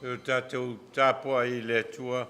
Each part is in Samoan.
O tatou tapuai i le Atua.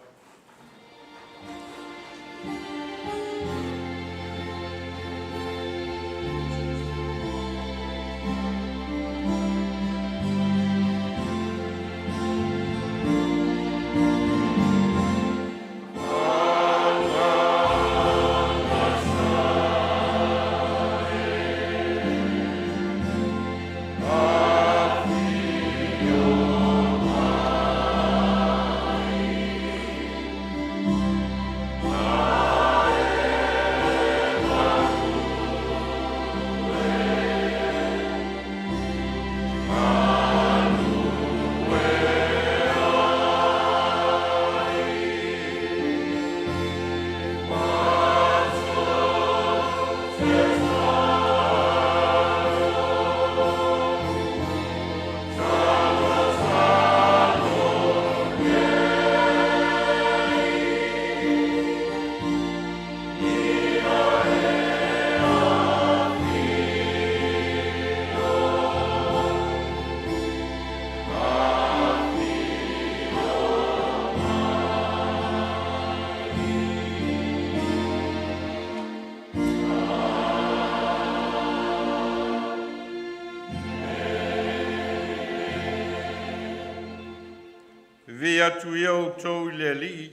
Vivii atu ia outou i le Alii,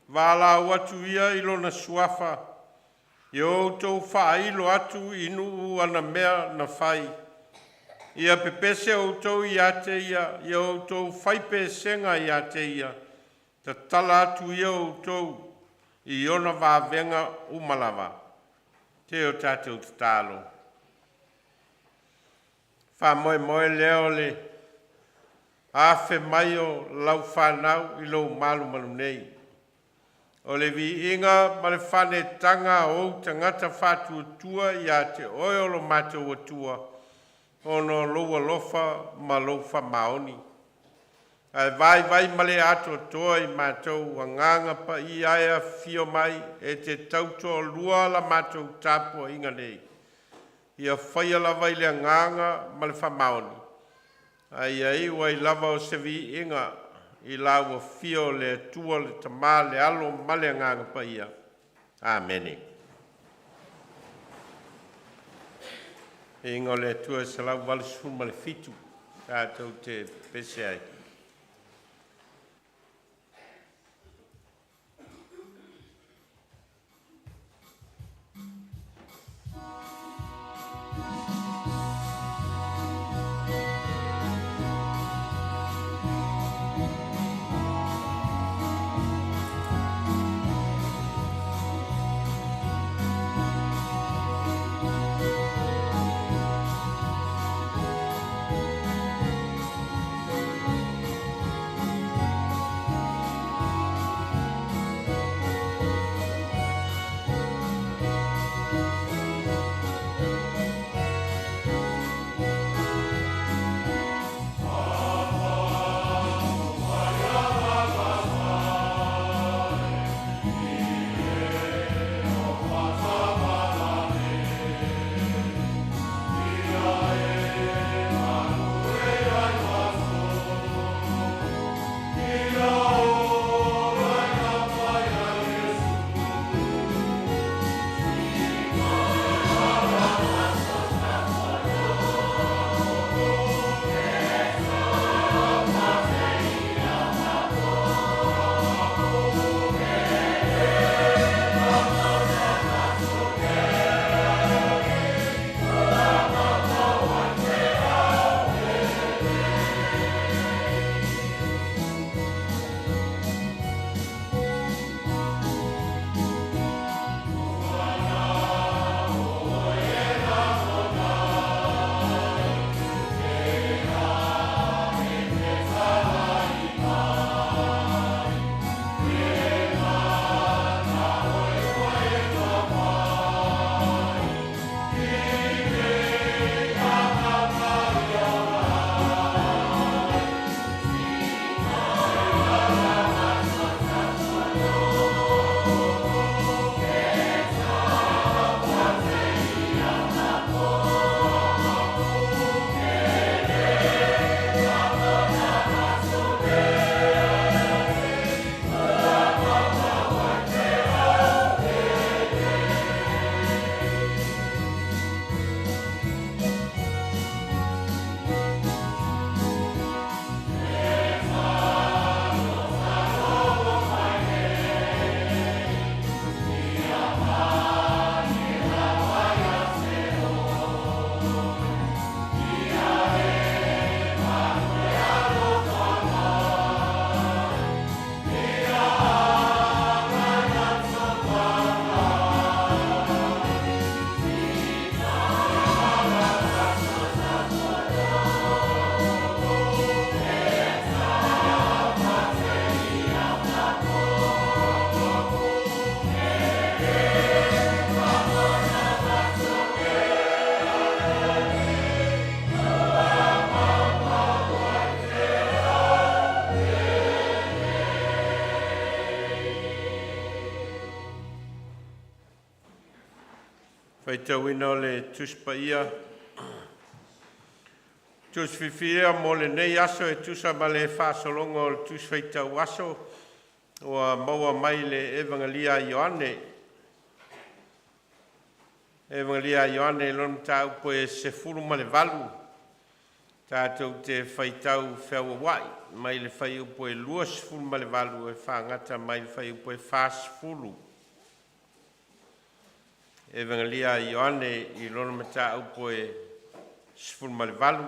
valaau atu ia i Lona Suafa, ia outou faailo atu i nuu ana mea na fai. Ia pepese outou ia te Ia, ia outou faipesega ia te Ia, tatala atu ia outou i ona vavega uma lava. Se o tatou tatalo. Faamoemoe lea o le afe mai o lau fanau i lou malumalu nei. O le viiga ma le faanetaga a ou tagata faatuatua ia te oe o lo matou Atua, ona o lou alofa ma lou faamaoni. Ae vaivai ma le atoatoa i matou Agaga Paia e afifio mai e te tautoalua la matou tapuaiga nei, ia faia lava i le agaga ma le faamaoni, a ia iu ai lava o se viiga i lau afio le Atua le Tama le Alo ma le Agaga Paia. Amene. Viiga o le Atua 187 tatou te pepese ai. Faitauina o le Tusi Paia. Tusi Filifilia mo lenei aso e tusa ma le faasologa o le Tusi Faitau Aso ua maua mai le Evagelia a Ioane. Evagelia a Ioane i lona mataupu e 18, tatou te faitau feauauai mai le fuaiupu e 28 e faaauau mai le fuaiupu e 40. Evagelia a Ioane i lona mataupu e 18,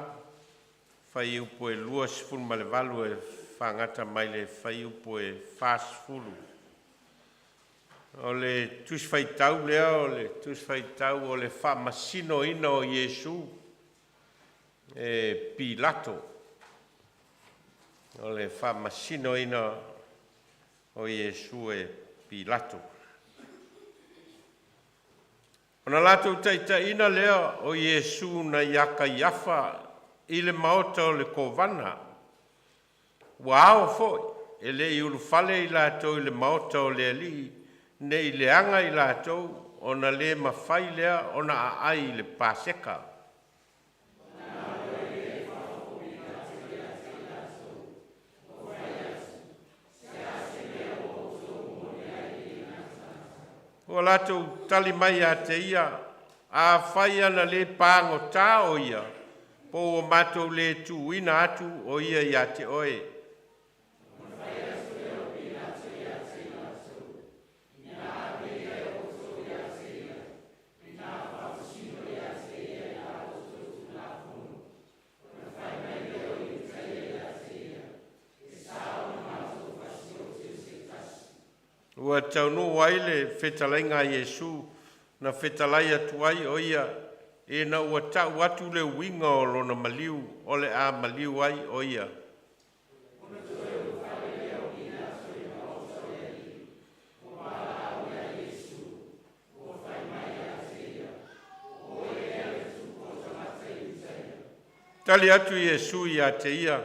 fuaiupu e 28 e faagata mai le fuaiupu e 40. O le tusi faitau lea o le tusi faitau o le faamasinoina o Iesu e Pilato. O le faamasinoina o Iesu e Pilato. Ona latou taitaiina lea o Iesu nai ia Kaiafa i le maota o le Kovana. Ua ao foi, e le i ulufale i latou i le maota o le alii, ne i leaga i latou, ona le mafai lea ona aai i le Paseka. Ua latou tali mai ia te ia, “Afai ana le pagota o ia, po ua matou le tuuina atu o ia ia te oe.” Ua taunuu ai le fetalaiga a Iesu na fetalai atu ai o Ia ina ua tau atu le uiga o lona maliu o le a maliu ai o Ia. Tali atu Iesu ia te ia,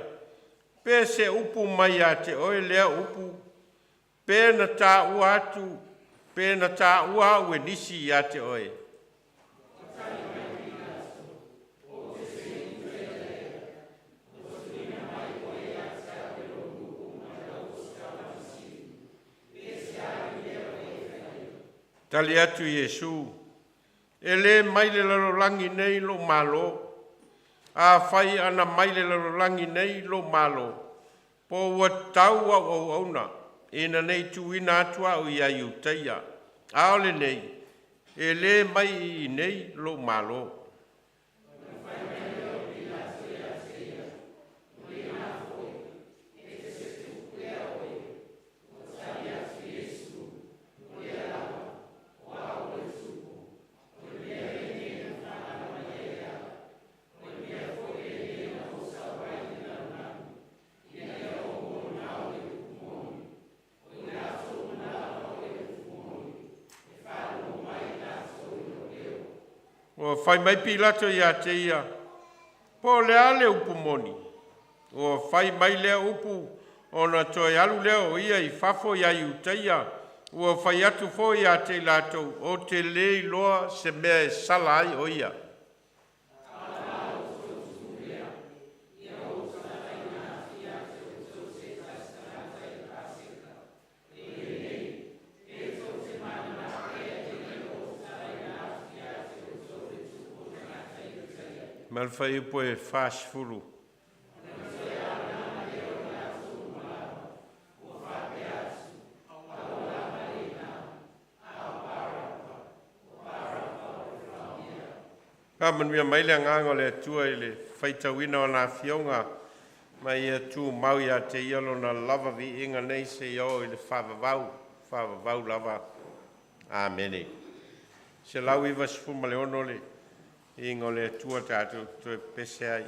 “Pe se upu mai ia te oe lea upu, pe na taua au e nisi ia te oe?” Tali atu Iesu, “E le mai le lalolagi nei lou malo. Afai ana mai le lalolagi nei lou malo, po ua tatau au auauna ina nei tuuina atu au ia Iuta. A o lenei, e le mai i inei lou malo.” Ua fai mai Pilato ia te ia, “Po o le a le upu moni?” Ua fai mai lea upu ona toe alu lea o ia i fafo ia Iuta. Ua fai atu foi ia te i latou, “Ou te le iloa se mea e sala ai o ia.” Ma le faiupu e 40. Faamanuia mai le Agaga o le Atua i le faitauina o le Afioga ma ia tumau ia te Ia Lona lava viiga nei seia oo i le faavavau, faavavau lava. Amene. 196 le Viiga o le Atua tatou te toe pepese ai.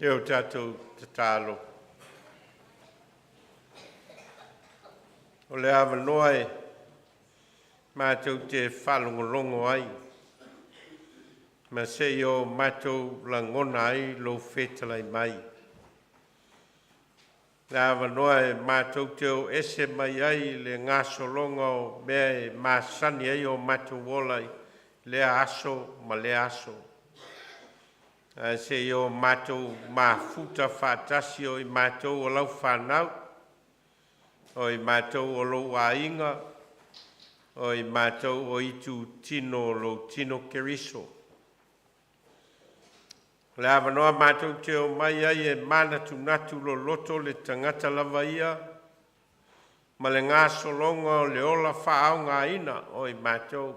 E o tatou tatalo. O le avanoa e matou te faalogologo ai ma seia o matou lagona ai lou fetalai mai. Le avanoa e matou te o ese mai ai le gasologa o mea e masani ai o matou ola i lea aso ma lea aso. Ae seia o matou mafuta faatasi o i matou o lau fanau, o i matou o lou aiga, o i matou o itutino o lou tino Keriso. O le avanoa matou te omai ai e manatunatu loloto le tagata lava ia ma le gasologa o le ola faaaogaina o i matou,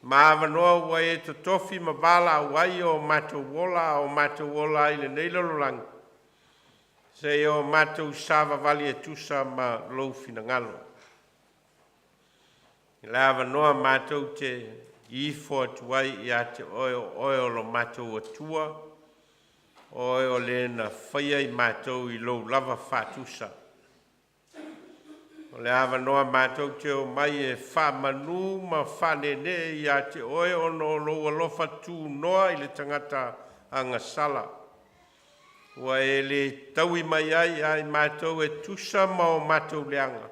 ma avanoa ua e totofi ma valaau ai o matou ola a o matou ola ai i lenei lalolagi, seia o matou savavali e tusa ma lou finagalo. I le avanoa matou te ifo atu ai ia te oe, o oe o lo matou Atua, o oe o le na faia i matou i lou lava faatusa. O le avanoa matou te omai e faamanu ma faaneenee ia te oe ona o lou alofa tunoa i le tagata agasala. Ua e le taui mai ai ia i matou e tusa ma o matou leaga,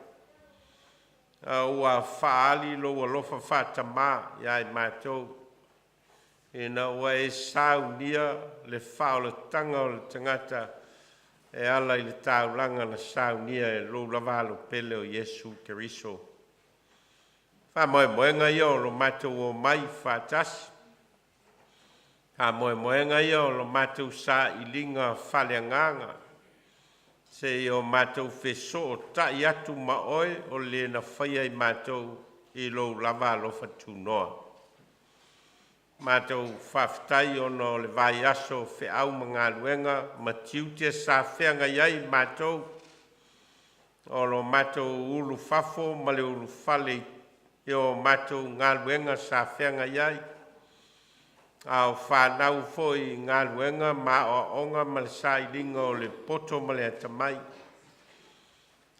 a ua faaali lou alofa faatamā ia i matou, ina ua e saunia le faaolataga o le tagata e ala i le taulaga na saunia e lou lava Alo pele o Iesu Keriso. Faamoemoega ia o lo matou omai faatasi, faamoemoega ia o lo matou sailiga faaleagaga, seia o matou fesootai atu ma oe, o le na faia i matou i lou lava alofa tunoa. Matou faafetai ona o le vaiaso o feau ma galuega ma tiute sa feagai ai matou, o lo matou ulufafo ma le ulufale i o matou galuega sa feagai ai, a o fanau foi i galuega ma aoaoga ma le sailiga o le poto ma le atamai.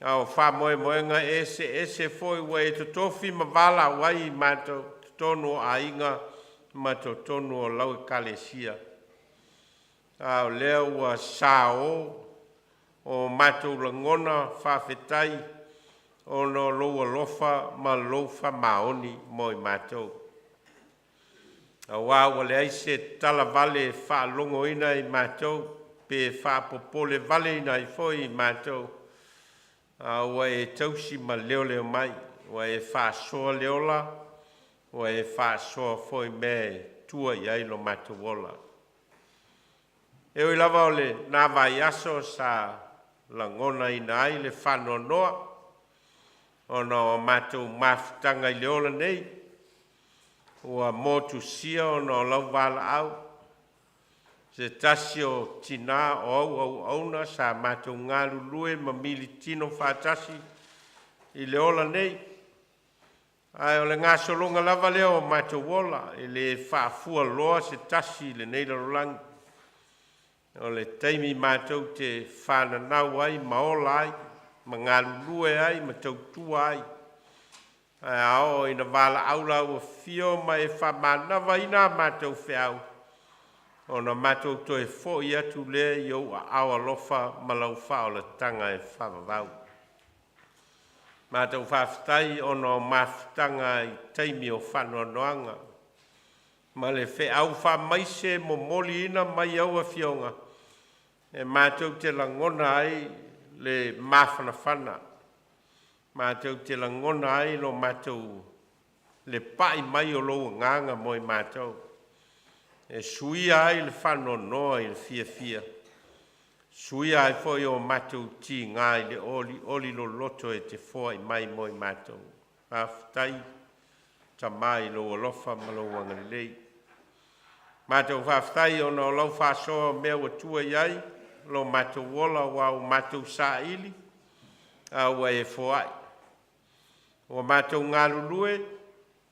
A o faamoemoega eseese foi ua e totofi ma valaau ai i matou i totonu o aiga ma totonu o lau Ekalesia. A o lea ua sao o matou lagona faafetai ona o lou alofa ma lou faamaoni mo i matou. Aua ua leai se talavale e faalogoina e i matou pe faapopolevaleina ai foi i matou, a ua e tausi ma leoleo mai, ua e faasoa le ola, ua e faasoa foi mea e tua i ai lo matou ola. E ui lava o lena vaiaso sa lagonaina ai le faanoanoa ona o matou mafutaga i le ola nei, ua motusia ona o lau valaau, se tasi o tina o au auauna sa matou galulue ma militino faatasi i le ola nei. Ae o le gasologa lava lea o matou ola, e le faafualoa se tasi i lenei lalolagi. O le taimi matou te fananau ai ma ola ai ma galulue ai ma tautua ai, ae a oo ina valaau lau afio ma e faamanavaina a matou feau, ona matou toe foi atu lea i ou aao alofa ma lau faaolataga e faavavau. Matou faafetai ona o mafutaga i taimi o faanoanoaga ma le feau faamaise momoliina mai e lau Afioga, e matou te lagona ai le mafanafana, matou te lagona ai lo matou le pai mai o lou agaga mo i matou, e suia ai le faanoanoa i le fiafia, suia ai foi o matou tiga i le olioli loloto e te foai mai mo i matou. Faafetai Tama i lou alofa ma lou agalelei. Matou faafetai ona o lau faasoa o mea ua tua i ai lo matou ola, aua ua matou saili a ua e foai, ua matou galulue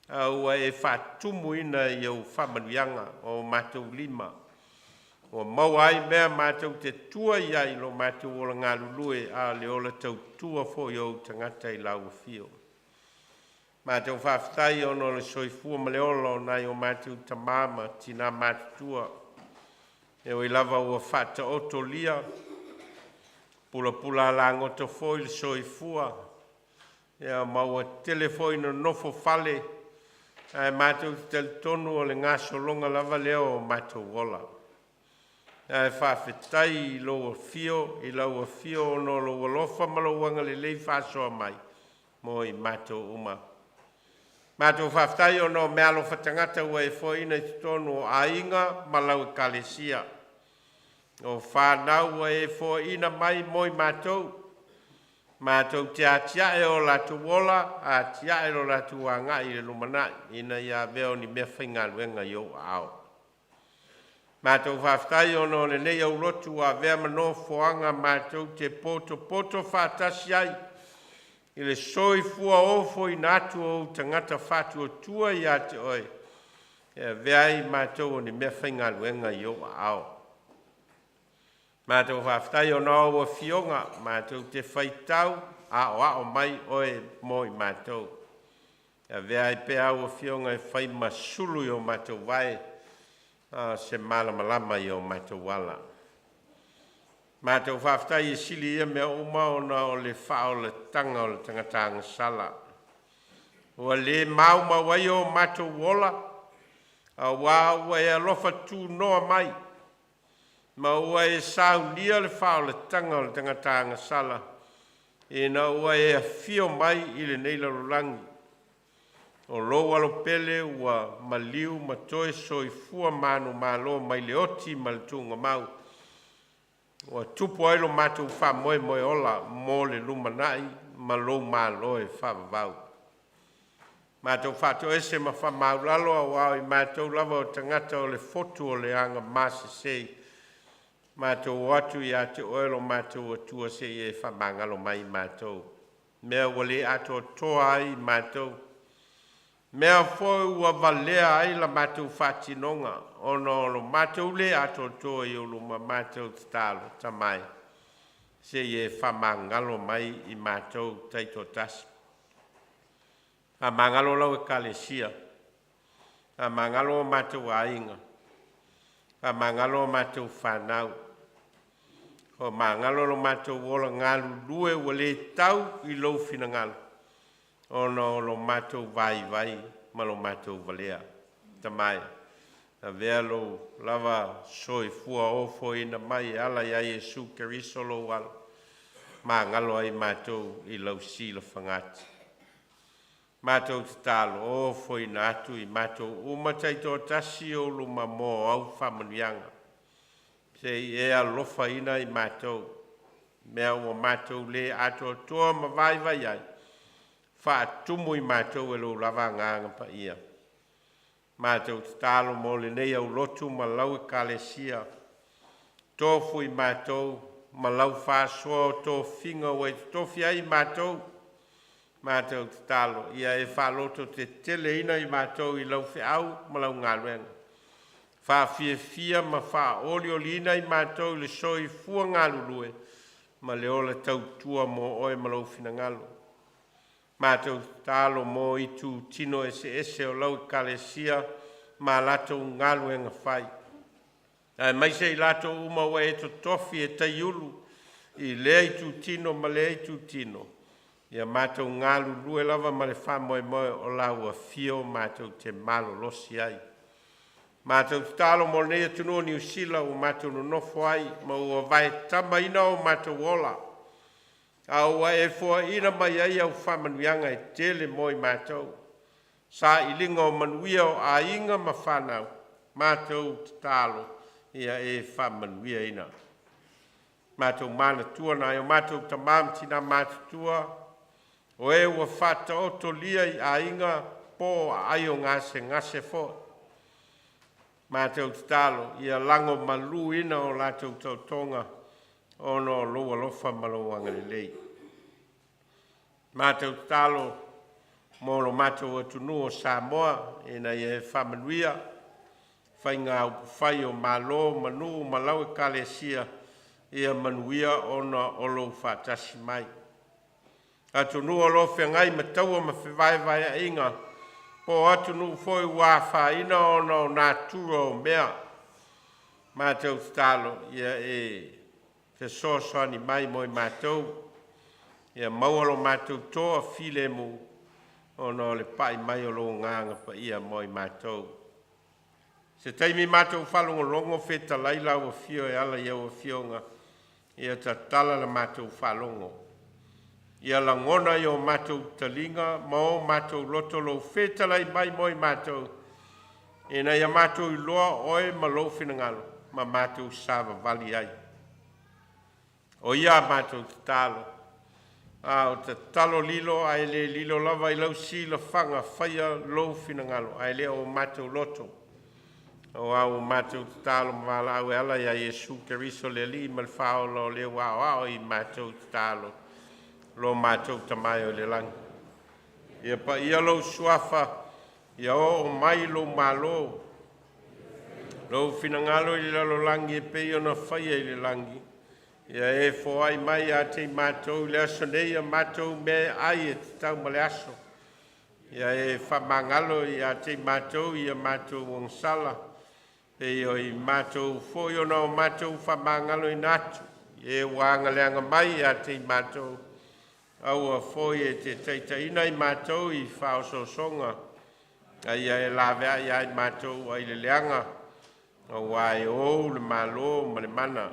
a ua e faatumuina i au faamanuiaga o matou lima. Ua maua ai mea matou te tua i ai i lo matou ola galulue a o le ola tautua foi o ou tagata i lau afio. Matou faafetai ona o le soifua ma le ola o nai o matou tama ma tina matutua, e ui lava ua faataotolia pulapula alagota foi le soifua ma ua tele foi ina nofo fale, ae matou te talitonu o le gasologa lava lea o matou ola. Ae faafetai i lou afio i lau afio ona o lou alofa ma lou agalelei faasoa mai mo i matou uma. Matou faafetai ona o meaalofa tagata ua e foaina i totonu o aiga ma lau Ekalesia. O fanau ua e foaina mai mo i matou, matou te atiae o latou ola, atiae lo latou agai i le lumanai ina ia avea o ni meafaigaluega i ou aao. Matou faafetai ona o lenei aulotu ua avea ma nofoaga matou te potopoto faatasi ai i le soifua ofoina atu o ou tagata faatuatua ia te Oe, e avea ai matou o ni meafaigaluega i ou aao. Matou faafetai ona o au afioga matou te faitau aoao mai oe mo i matou. E avea ai pea au afioga e fai ma sulu i o matou vae, a o se malamalama i o matou ala. Matou faafetai e sili ia mea uma ona o le faaolataga o le tagata agasala ua le maumau ai o matou ola, auā ua e alofa tunoa mai ma ua e saunia le faaolataga o le tagata agasala ina ua e afio mai i lenei lalolagi. O lou alo pele ua maliu ma toe soifua manumalo mai le oti ma le tuugamau, ua tupu ai lo matou faamoemoe ola mo le lumanai ma lou Malo e faavavau. Matou faatoese ma faamaualalo, auā o i matou lava o tagata o le fotu o le agamasese, matou o atu ia te Oe lo matou Atua seia e faamagalo mai i matou, mea ua le atoatoa ai i matou, mea foi ua valea ai la matou faatinoga ona o lo matou le atoatoa i ou luma. Matou tatalo, Tama e, sei e faamagalo mai i matou taitoatasi. Faamagalo lau Ekalesia, faamagalo o matou aiga, faamagalo a matou fanau, faamagalo lo matou ola galulue ua le tau i lou finagalo ona o lo matou vaivai ma lo matou valea. Tama e, avea lou lava soifua ofoina mai e ala ia Iesu Keriso lou Alo, magalo ai matou i lau silafagati. Matou tatalo, ofoina atu i matou uma taitoatasi i ou luma mo au faamanuiaga. Se i e alofaina i matou, mea ua matou le atoatoa ma vaivai ai, faatumu i matou e lou lava Agaga Paia. Matou tatalo mo lenei aulotu ma lau Ekalesia, tofu i matou ma lau faasoa o tofiga ua e totofi ai i matou. Matou tatalo ia e faalototeteleina i matou i lau feau ma lau galuega, faafiafia ma faaolioliina i matou i le soifua galulue ma le ola tautua mo Oe ma lou finagalo. Matou tatalo mo itutino eseese o lau Ekalesia ma a latou galuega fai, aemaise i latou uma ua e totofi e taiulu i lea itutino ma lea itutino, ia matou galulue lava ma le faamoemoe o lau afio matou te malolosi ai. Matou tatalo mo lenei atunuu o Niu Sila ua matou nonofo ai ma ua vaetamaina o matou ola, a ua e foaina mai ai au faamanuiaga e tele mo i matou, sailiga o manuia o aiga ma fanau. Matou tatalo ia e faamanuiaina. Matou manatua nai o matou tama ma tina matutua o e ua faataotolia i aiga po o aai o gasegase foi. Matou tatalo ia lagomaluina o latou taotoga ona o lou alofa ma lou agalelei. Matou tatalo mo lo matou atunuu o Samoa ina ia e faamanuia, Faiga Upufai o Malo ma Nuu ma lau Ekalesia, ia manuia ona o lou faatasi mai. Atunuu o lo o feagai ma taua ma fevaevaeaiga, po o atunuu foi ua afaina ona o natura o mea, matou tatalo ia e fesoasoani mai mo i matou, ia maua lo matou toafilemu, ona o le pai mai o lou Agaga Paia mo i matou. Se taimi matou faalogologo o fetalai lau afio e ala i au afioga, ia tatala la matou faalogo, ia lagona i o matou taliga ma o matou loto lou fetalai mai mo i matou, ina ia matou iloa oe ma lou finagalo ma matou savavali ai. O ia a matou tatalo, a o tatalo lilo ae le lilo lava i lau silafaga faia lou finagalo ae le o matou loto. Aua ua matou tatalo ma valaau e ala ia Iesu Keriso le Alii ma le Faaola, o le ua aoao i a matou tatalo, lo matou Tama e i le lagi. Ia paia lou Suafa, ia oo mai lou Malo, lou finagalo i le lalolagi e pei ona faia i le lagi. Ia e foai mai ia te i matou i le aso nei a matou mea e ai e tatau mo le aso. Ia e faamagalo ia te i matou i a matou ogasala, e pei foi o matou foi ona o matou faamagaloina atu i e ua agaleaga mai ia te i matou, aua foi e te taitaiina i matou i faaosoosoga, a ia e laveai ia i matou ai le leaga, auā e ou le Malo ma le mana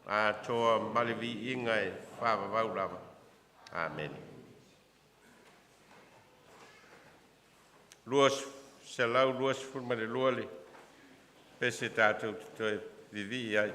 atoa ma le viiga e faavavau lava. Amene. 222 le pese tatou te toe vivii ai.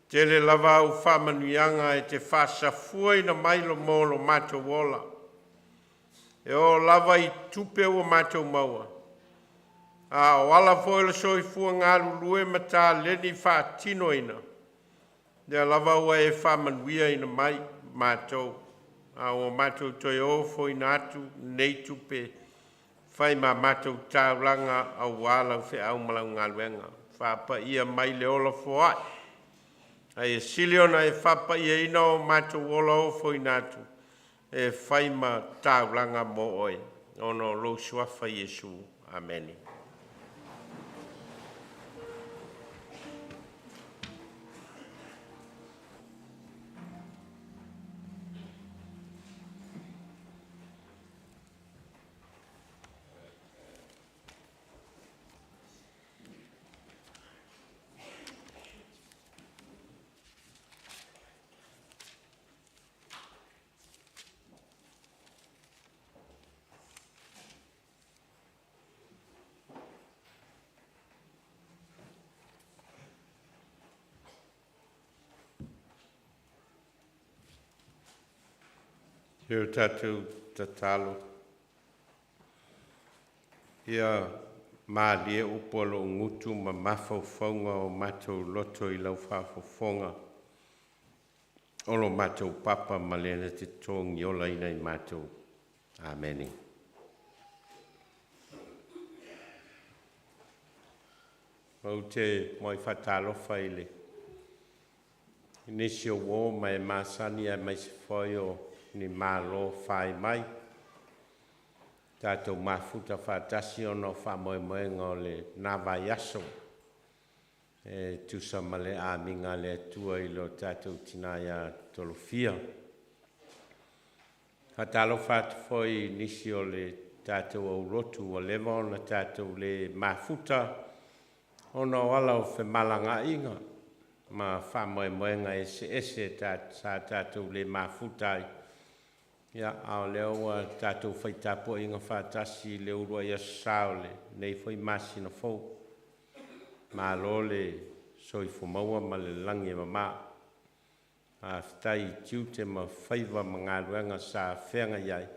Tele lava au faamanuiaga e te faasafuaina mai mo lo matou ola, e oo lava i tupe ua matou maua, a o ala foi o le soifua galulue ma taleni faatinoina, lea lava ua e faamanuiaina ai matou, a ua matou toe ofoina atu nei tupe e fai ma matou taulaga aua lau feau ma lau galuega. Faapaia mai le ola foai, ae ia sili ona e faapaiaina o matou ola ofoina atu e fai ma taulaga mo Oe, ona o lou Suafa Iesu. Amene. Se o tatou tatalo, ia malie upu a lou gutu ma mafaufauga o matou loto i lau faafofoga, o lo matou papa ma le na te togiolaina i matou. Amene. Ou te muai faatalofa i le nisi o uo ma e masani aemaise foi o ni malo fai mai, tatou mafuta faatasi ona o faamoemoega o lena vaiaso e tusa ma le amiga a le Atua i lo tatou tina ia Tolofia. Faatalofa atu foi i nisi o le tatou aulotu ua leva ona tatou le mafuta ona o ala o femalagaaiga ma faamoemoega eseese sa tatou le mafuta ai, a o lea ua tatou fai tapuaiga faatasi i le uluai aso sa o lenei foi masina fou. Malo le soifua maua ma le lagi e mama. Faafetai i tiute ma faiva ma galuega sa feagai ai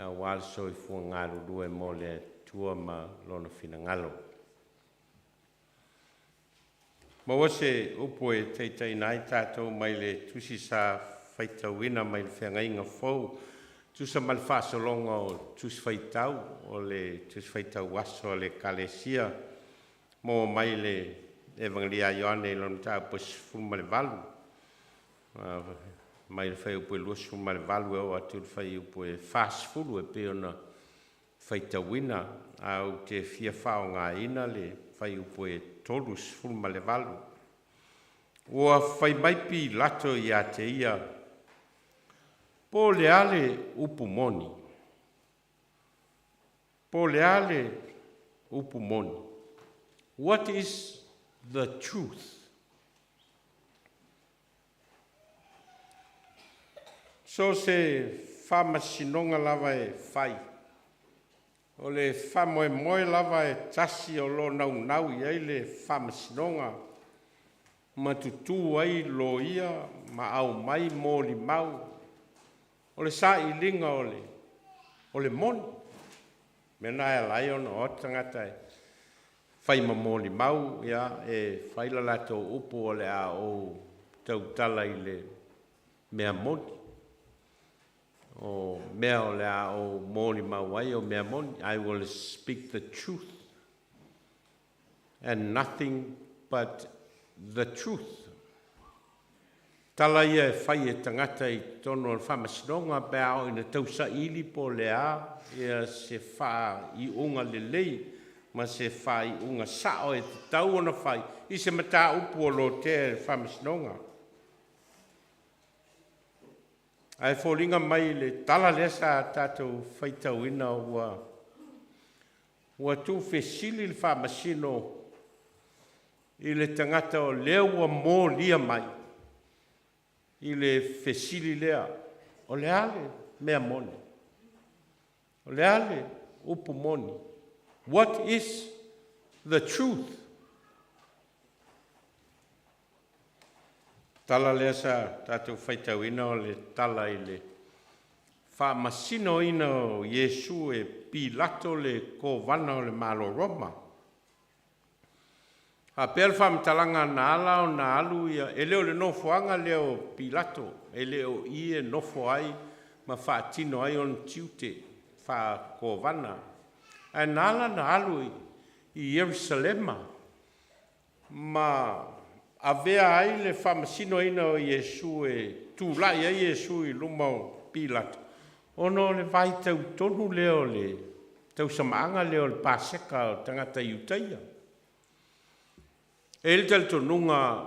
aua le soifua galulue mo le Atua ma Lona finagalo. Maua se upu e taitaiina ai tatou mai le tusi sa faitauina mai le Feagaiga Fou, tusa ma le faasologa o Tusi Faitau o le Tusi Faitau Aso a le Ekalesia, maua mai le Evagelia a Ioane i lona mataupu e 18, mai le fuaiupu e 28 e oo atu i le fuaiupu e 40 e pei ona faitauina. Ae ou te fia faaaogaina le fuaiupu e 38. Ua fai mai Pilato ia te ia, po o le a le upu moni? Po o le a le upu moni? What is the truth? So o se faamasinoga lava e fai, o le faamoemoe lava e tasi o lo o naunau i ai le faamasinoga ma tutu ai loia ma aumai molimau, o le sailiga o le moni. O le mea lena e ala ai ona o atu tagata e fai ma molimau, ia, e fai le latou upu, o le a ou tautala i le mea moni. O mea o le a ou molimau ai o mea moni. I will speak the truth and nothing but the truth. Tala ia e fai e tagata i totonu o le faamasinoga pe a oo ina tausaili po o le a se faaiuga lelei ma se faaiuga sao e tatau ona fai i se mataupu o lotea e le faamasinoga. Ae foliga mai i le tala lea sa tatou faitauina ua tuufesili le faamasino i le tagata o lea ua molia mai i le fesili lea, o le a le mea moni? O le a le upu moni? What is the truth? Tala lea sa tatou faitauina o le tala i le faamasinoina o Iesu e Pilato le Kovana o le Malo Roma. Faapea le faamatalaga na ala ona alu ia, e le o le nofoaga lea o Pilato, e le o i e nofo ai ma faatino ai ona tiute faa-Kovana, ae na ala ona alu i Ierusalema ma avea ai le faamasinoina o Iesu e tulai ai Iesu i luma o Pilato, ona o le vaitau tonu lea o le tausamaaga lea o le Paseka o tagata Iutaia. E i ai le talitonuga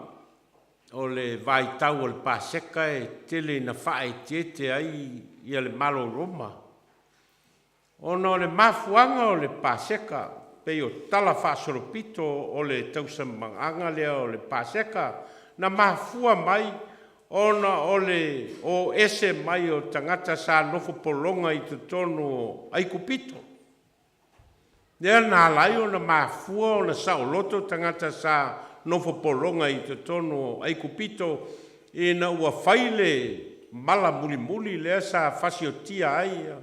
o le vaitau o le Paseka e tele ina faaeteete ai ia le Malo o Roma, ona o le mafuaaga o le Paseka, pei o tala faasolopito o le tausamaaga lea o le Paseka, na mafua mai ona o le o ese mai o tagata sa nofo pologa i totonu o Aikupito, lea na ala ai ona mafua ona saoloto tagata sa nofo pologa i totonu o Aikupito ina ua fai le mala mulimuli lea sa fasiotia ai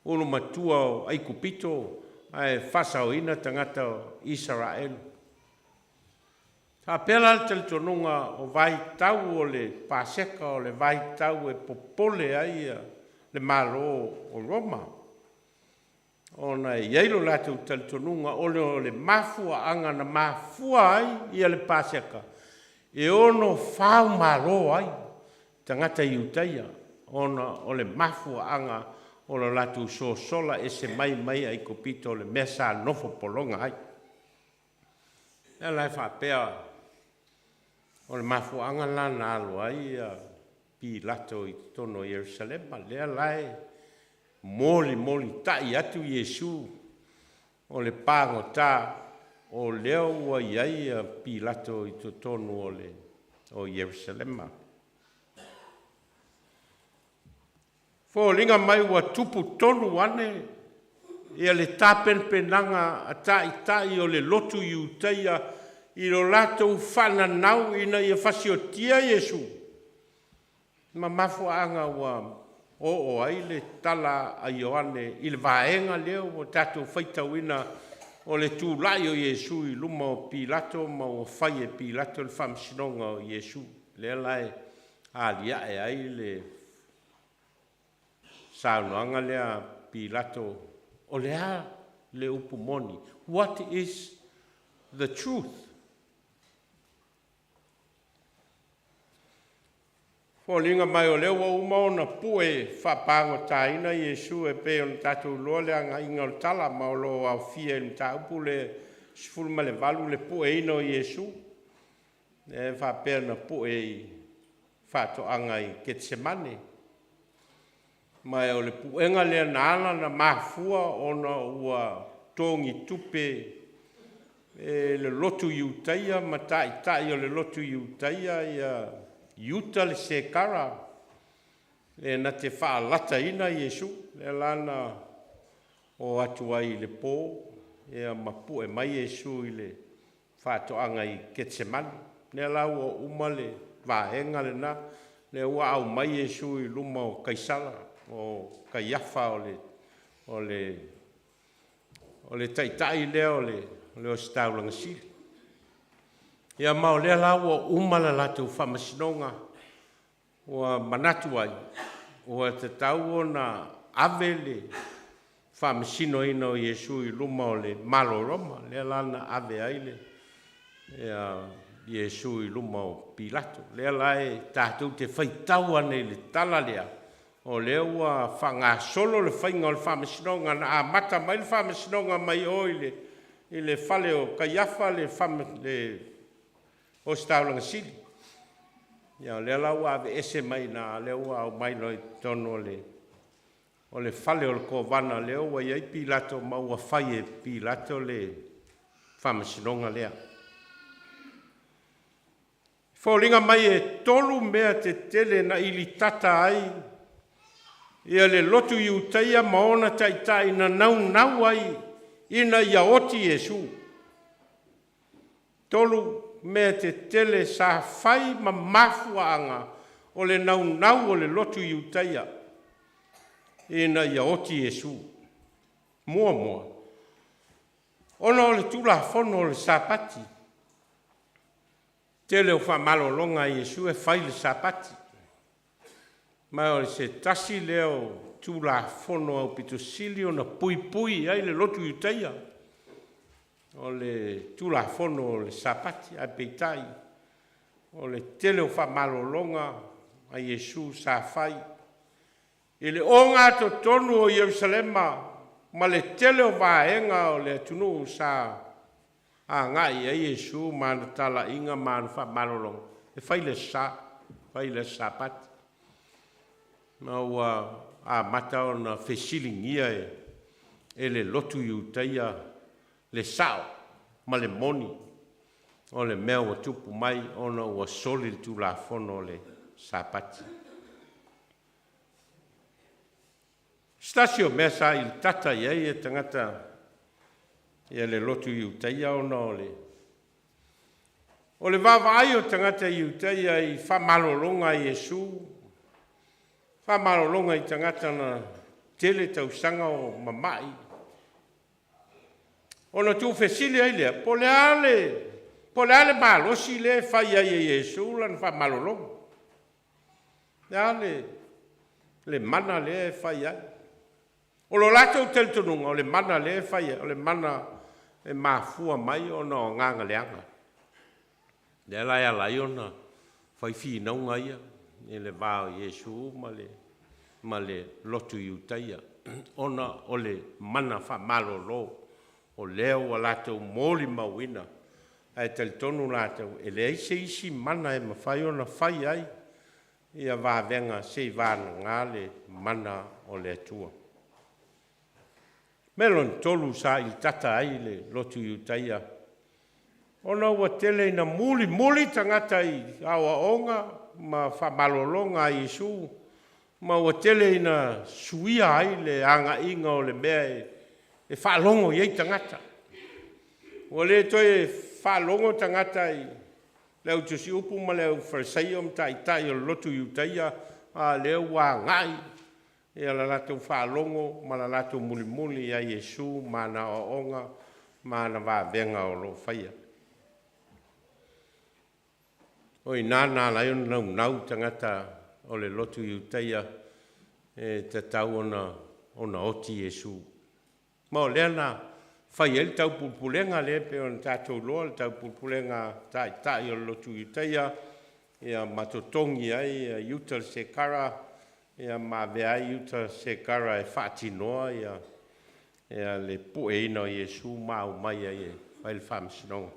ulumatua o Aikupito ae faasaoina tagata o Isaraelu. Faapea la le talitonuga o vaitau o le Paseka o le vaitau e popole ai le Malo o Roma, ona e i ai lo latou talitonuga o le mafuaaga na mafua ai ia le Paseka e ono faumalo ai tagata Iutaia, ona o le mafuaaga o lo latou sosola ese mai mai Aikupito o le mea sa nofo pologa ai. Lea la e faapea o le mafuaaga la na alu ai Pilato i totonu o Ierusalema, lea la e molimolitai atu Iesu o le pagota o lea ua i ai Pilato i totonu o Ierusalema. Foliga mai ua tupu tonu ane ia le tapenapenaga a taitai o le lotu Iutaia i lo latou faananau ina ia fasiotia Iesu, ma mafuaaga ua oo ai le tala a Ioane i le vaega lea ua tatou faitauina o le tulai o Iesu i luma o Pilato ma ua fai e Pilato le faamasinoga o Iesu. Lea la e aliae ai le saunoaga lea a Pilato, o le a le upu moni? What is the truth? Foliga mai o lea ua uma ona pue faapagotaina Iesu e pei ona tatou iloa le agaiga o le tala, ma o lo o aofia i le mataupu le 18 le pueina o Iesu, e faapea na pue i faatoaga i Ketisemane. Ma o le puega lea na ala ona mafua ona ua togitupe e le lotu Iutaia ma taitai o le lotu Iutaia ia Iuta le Sekara e na te faalataina Iesu, lea la na o atu ai i le po ma pue mai Iesu i le faatoaga i Ketisemane. Lea la ua uma le vaega lena, lea ua aumai Iesu i luma o Kaisara, o Kaiafa o le taitai lea o le Ositaulaga sili. Ia ma o lea la ua uma le latou faamasinoga, ua manatu ai ua tatau ona ave le faamasinoina o Iesu i luma o le Malo o Roma, lea la na ave ai le Iesu i luma o Pilato. Lea la e tatou te faitau ane i le tala lea, o lea ua faagasolo le faiga o le faamasinoga, na amata mai le faamasinoga mai o i le fale o Kaiafa le Ositaulaga sili. Ia o lea la ua aveese mai i ina, lea ua aumai loa i totonu o le fale o le Kovana, lea ua i ai Pilato, ma ua fai e Pilato le faamasinoga lea. Foliga mai e tolu mea tetele na ilitata ai ia le lotu Iutaia ma ona taitai na naunau ai ina ia oti Iesu. Tolu. mea tetele sa fai ma mafuaaga o le naunau o le lotu Iutaia ina ia oti Iesu. Muamua, ona o le Tulafono o le Sapati. Tele o faamalologa a Iesu e fai i le Sapati, ma o se tasi lea o Tulafono aupito sili ona puipui i ai le lotu Iutaia, o le Tulafono o le Sapati. Ae peitai, o le tele o faamalologa a Iesu sa fai i le ogatotonu o Ierusalema ma le tele o vaega o le atunuu sa agai i ai Iesu ma ana talaiga ma ana faamalologa, e fai i le aso Sa, fai i le aso Sapati. Ma ua amata ona fesiligia e le lotu Iutaia le sao ma le moni o le mea ua tupu mai ona ua soli le Tulafono o le Sapati. Se tasi o mea sa ilitata i ai tagata ia le lotu Iutaia ona o le vaavaai o tagata Iutaia i faamalologa a Iesu, faamalologa i tagata na tele tausaga o mamai, ona tuufesili ai lea, po o le a le malosi lea e fai ai e Iesu lana faamalologa. O le a le mana lea e fai ai? O lo latou talitonuga, o le mana lea e fai ai, o le mana e mafua mai ona o agaga leaga. Lea la e ala ai ona fai finauga ia i le va o Iesu ma le lotu Iutaia, ona o le mana faamalolo o lea ua latou molimauina, ae talitonu latou e leai se isi mana e mafai ona fai ai ia vavega seivagana le mana o le Atua. O le mea lona tolu sa ilitata ai le lotu Iutaia, ona ua tele ina mulimuli tagata i aoaoga ma faamalologa a Iesu, ma ua tele ina suia ai le agaiga o le mea e faalogo i ai tagata. Ua le toe faalogo tagata i le au tusiupu ma le aufalesaio ma taitai o le lotu Iutaia, a o lea ua agai le latou faalogo ma le latou mulimuli ia Iesu ma ana aoaoga ma ana vavega o lo o faia. O i ina na ala ai ona naunau tagata o le lotu Iutaia e tatau ona oti Iesu. Ma o lea na fai ai le taupulepulega lea e pei ona tatou iloa, le taupulepulega a taitai o le lotu Iutaia, ia ma totogi ai Iuta le Sekara, ma avea ai Iuta Sekara e faatinoa le pueina o Iesu ma aumai ai e fai le faamasinoga.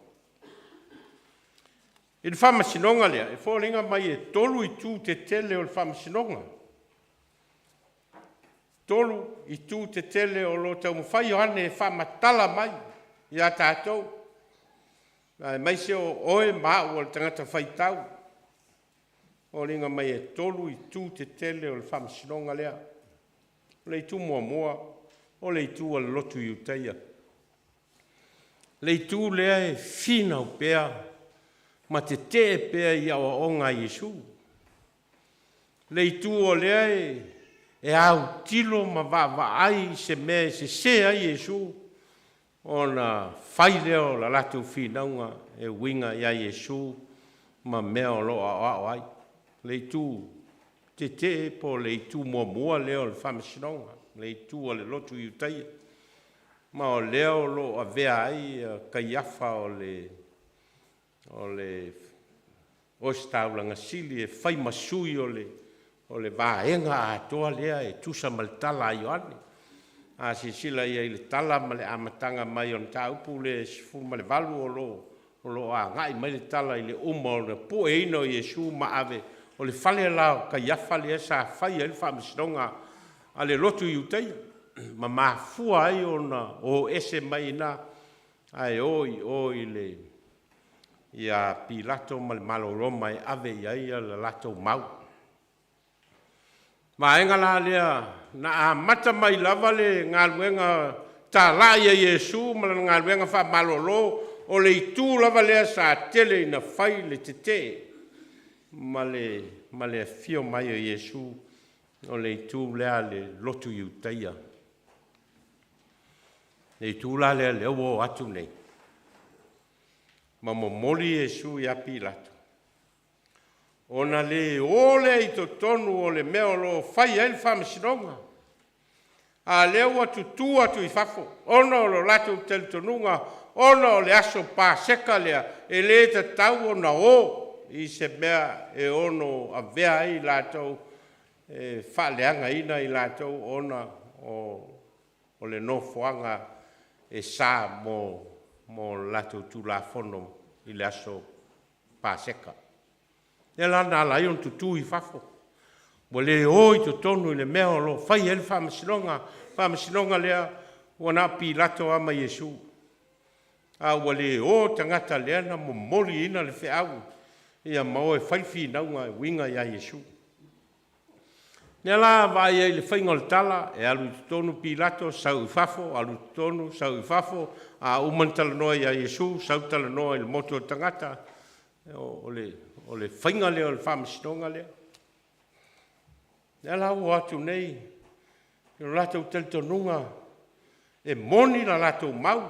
I le faamasinoga lea, e foliga mai e tolu itu tetele o le faamasinoga. Tolu itu tetele o lo o taumafai Ioane e faamatala mai ia tatou, aemaise o oe ma au o le tagata faitau. E foliga mai e tolu itu tetele o le faamasinoga lea. O le itu muamua, o le itu a le lotu Iutaia, le itu lea e finau pea ma tetee pea i aoaoga a Iesu, le itu o lea e autilo ma vaavaai i se mea e sese ai Iesu, ona fai lea o la latou finauga e uiga ia Iesu ma mea o lo o aoao ai. Le itu tetee po o le itu muamua lea o le faamasinoga, le itu a le lotu Iutaia, ma o lea o lo o avea ai Kaiafa o le Ositaulaga sili e fai ma sui o le vaega atoa lea e tusa ma le tala a Ioane. A silasila i ai i le tala ma le amataga mai o le mataupu lea 18, o lo o agai mai le tala i le uma o le pueina o Iesu ma ave, o le fale la o Kaiafa lea sa fai ai le faamasinoga a le lotu Iutaia, ma mafua ai ona o ese mai i ina ae o i o i le ia Pilato ma le Malo Roma e ave i ai le latou mau. Vaega la lea na amata mai lava le galuega talai a Iesu ma lana galuega faamalolo. O le itu lava lea sa tele ina fai le tetee ma le ma le afio mai o Iesu, o le itu lea a le lotu Iutaia. Le itu la lea lea ua o atu nei ma momoli Iesu ia Pilato, ona le o lea i totonu o le mea o lo o fai ai le faamasinoga, a lea ua tutu atu i fafo, ona o lo latou talitonuga, ona o le aso Paseka lea, e le tatau ona o i se mea e ono avea ai i latou e faaleagaina i latou ona o le nofoaga e sa mo le latou Tulafono i le aso Paseka. Lea la na ala ai ona tutu i fafo, ua le o i totonu i le mea o lo o fai ai le faamasinoga, faamasinoga lea ua na o Pilato lava ma Iesu, a ua le o tagata lea na momoliina le feau ia ma o e fai le finauga e uiga ia Iesu. Lea la vaai ai i le faiga o le tala, e alu i totonu Pilato sau i fafo, alu i totonu sau i fafo, a uma ona talanoa ia Iesu sau talanoa i le motu o tagata. O le faiga lea o le faamasinoga lea. Lea la ua o atu nei i lo latou talitonuga e moni la latou mau,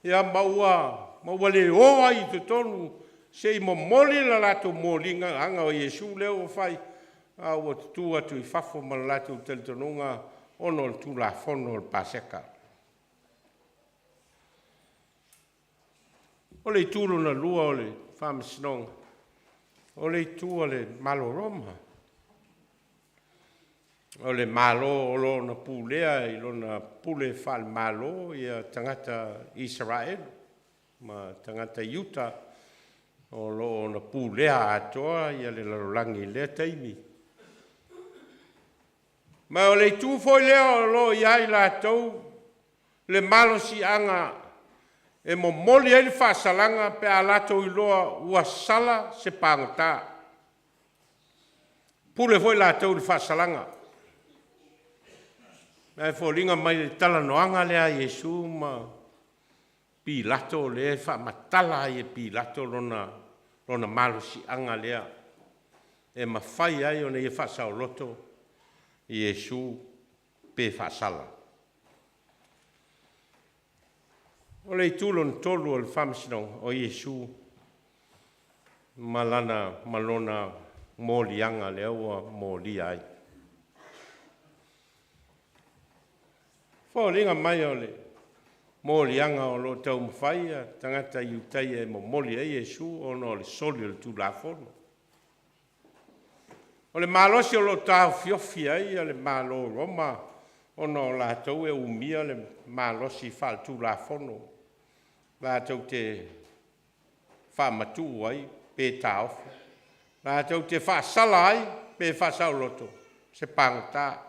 ia ma ua le o ai i totonu se i momoli le latou moliga aga o Iesu lea ua fai, a ua tutu atu i fafo ma le latou talitonuga ona o le Tulafono o le Paseka. O le itu lona lua o le faamasinoga, o le itu a le Malo o Roma. O le Malo o lo o na pulea i lona pule faale-Malo ia tagata Isaraelu ma tagata Iuta o lo o na pulea atoa ia le lalolagi i lea taimi. Ma o le itu foi lea o lo o i ai latou le malosiaga e momoli ai le faasalaga pe a latou iloa ua sala se pagota. Pule foi latou i le faasalaga. Ae foliga mai le talanoaga lea a Iesu ma Pilato lea e faamatala ai e Pilato lona malosiaga lea e mafai ai ona ia faasaoloto Iesu pe faasala. O le itu lona tolu o le faamasinoga, o Iesu ma lona moliaga lea ua molia ai. Foliga mai o le moliaga o lo o taumafai ia tagata Iutaia e momoli ai Iesu ona o le soli o le Tulafono. O le malosi o lo o taofiofi ai le Malo o Roma ona o latou e umia le malosi faale-Tulafono latou te faamatuu ai pe taofi, latou te faasala ai pe faasaoloto se pagota.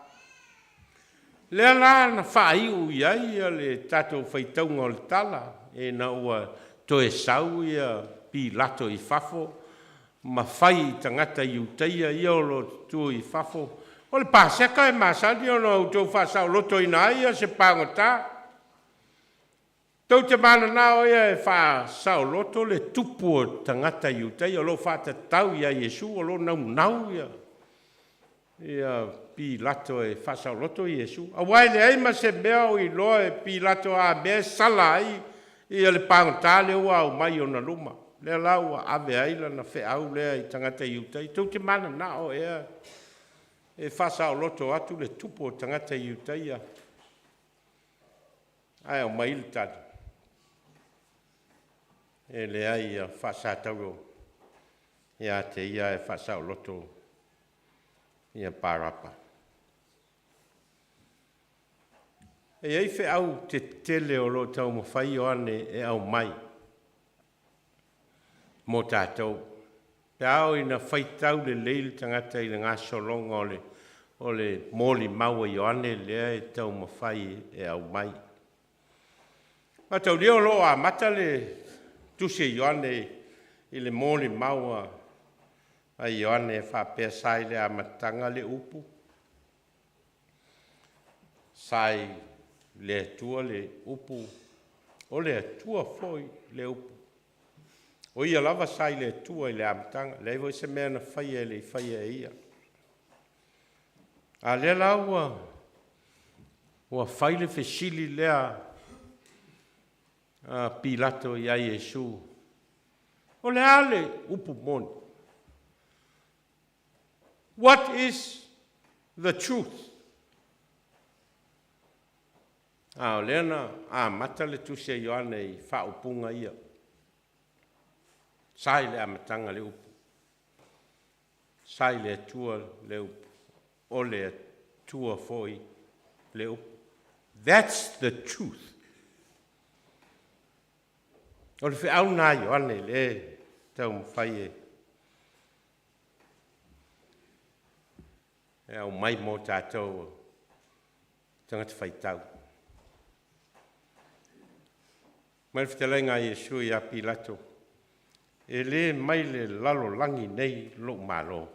Lea la na faaiu i ai le tatou faitauga o le tala ina ua toe sau ia Pilato i fafo ma fai i tagata Iutaia ia o lo o tutu i fafo, o le Paseka e masani ona outou faasaolotoina ai se pagota. Tou te mananao ia e faasaoloto le tupu o tagata Iutaia o lo o faatatau ia Iesu, o lo o naunau ia Pilato e faasaoloto Iesu, aua e leai ma se mea o iloa e Pilato a mea e sala ai ia le pagota lea ua aumai i ona luma. Lea la ua ave ai lana feau lea i tagata Iutaia, tou te mananao ea e faasaoloto atu le tupu o tagata Iutaia? Ae aumai le tali, e leai, ia faasatauro ia te ia ae faasaoloto ia Parapa. E i ai feau tetele o lo o taumafai Ioane e aumai mo tatou. Pe a oo ina faitau lelei le tagata i le gasologa o le molimau a Ioane lea e taumafai e aumai. Mataulia o lo o amata le tusi a Ioane i le molimau a Ioane e faapea, sa i le amataga le upu, sa i le Atua le upu, o le Atua foi le Upu. O ia lava sa i le Atua i le amataga, e leai foi se mea na faia e le i faia e ia. A lea la ua fai le fesili lea a Pilato ia Iesu, o le a le upu moni? What is the truth? A o lea na amata le tusi a Ioane i faaupuga ia. Sa i le amataga le Upu, sa i le Atua le Upu, o le Atua foi le Upu. That's the truth. O le feau lena a Ioane lea e taumafai e aumai mo tatou tagata faitau. Mai le fetalaiga a Iesu ia Pilato, e le mai le lalolagi nei lou Malo.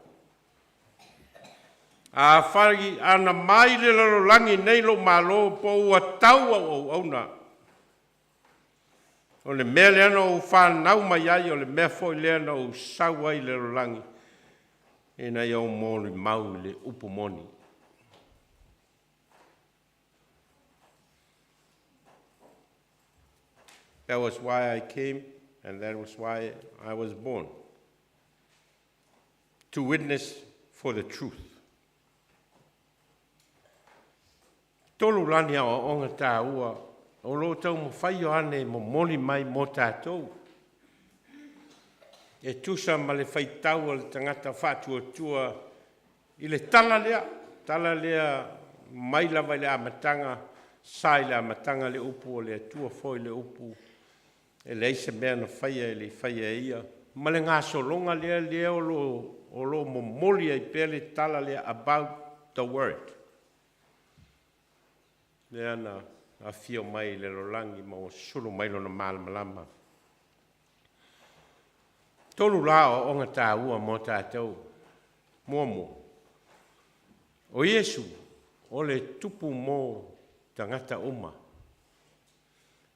Afai ana mai le lalolagi nei lou Malo, po ua tau au auauna. O le mea lea na ou fanau mai ai, o le mea foi lea na ou sau ai i le lalolagi, ina ia ou molimau i le upu moni. That was why I came and that was why I was born. To witness for the truth. Tolu la ni aoaoga taua o lo o taumafai Ioane e momoli mai mo tatou e tusa ma le faitau a le tagata faatuatua i le tala lea, tala lea mai lava i le amataga, sa i le amataga le Upu, o le Atua foi le Upu, e leai se mea na faia e le i faia e ia, ma le gasologa lea o lo o momoli ai pea le tala lea about the Word. Lea na afio mai i le lalolagi ma ua sulu mai lona malamalama. Tolu la aoaoga taua mo tatou. Muamua, o Iesu o le tupu mo tagata uma.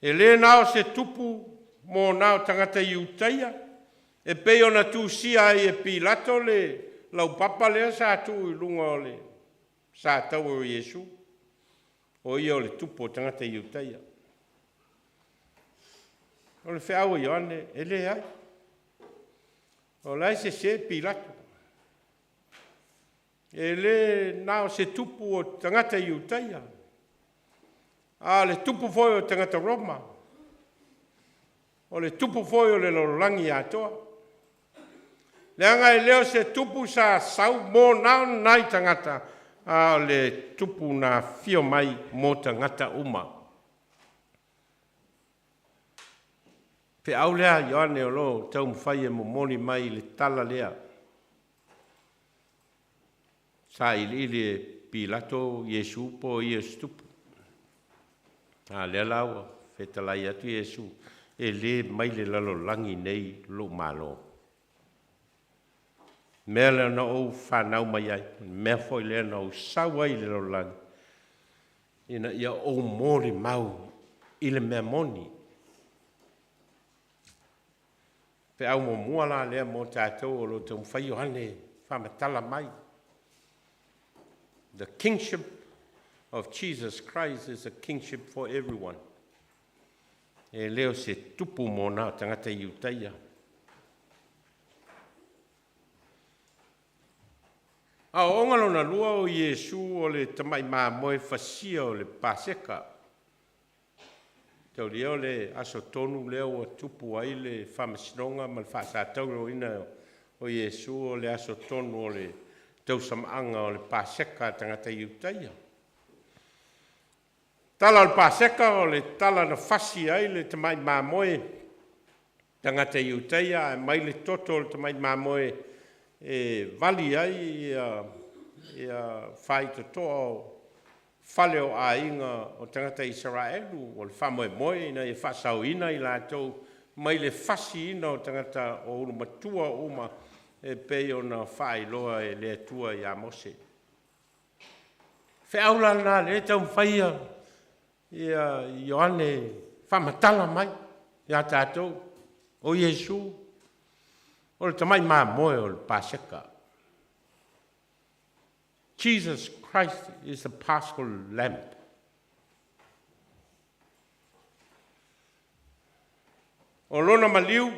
E le na o se tupu mo na o tagata Iutaia, e pei ona tusia ai e Pilato le laupapa lea sa tuu i luga o le sataua o Iesu, o ia o le tupu o tagata Iutaia. O le feau a Ioane, e leai. O la e sese Pilato. E le na o se tupu o tagata Iutaia, a o le tupu foi o tagata Roma, o le tupu foi o le lalolagi atoa. Leaga e le o se tupu sa sau mo na o nai tagata, a o le tupu na afio mai mo tagata uma. Feau lea a Ioane o lo o taumafai e momoli mai i le tala lea. Sa iliili e Pilato Iesu po o ia o se tupu. A lea la ua fetalai atu Iesu, e le mai le lalolagi nei lou Malo. Mea lea na ou fanau mai ai, mea foi lea na ou sau ai i le lalolagi, ina ia ou molimau i le mea moni. Feau muamua la lea mo tatou o lo o taumafai Ioane faamatala mai. The kingship of Jesus Christ is a kingship for everyone. E le o se tupu mo na o tagata Iutaia. Aoaoga lona lua, o Iesu o le tamai mamoe fasia o le Paseka. Taulia o le aso tonu lea ua tupu ai le faamasinoga ma le faasatauroina o Iesu, o le aso tonu o le tausamaaga o le Paseka a tagata Iutaia. Tala o le Paseka o le tala na fasi ai le tamai mamoe tagata Iutaia, ae mai le toto o le tamai mamoe e vali ai ia faitotoa o fale o aiga o tagata Isaraelu, o le faamoemoe ina ia faasaoina i latou mai le fasiina o tagata o ulumatua uma e pei ona faailoa e le Atua ia Mose. Feau la lena lea e taumafai ia Ioane faamatala mai. Ia tatou, o Iesu, o le tamai mamoe o le Paseka. Jesus Christ is the Paschal Lamb. O lona maliu,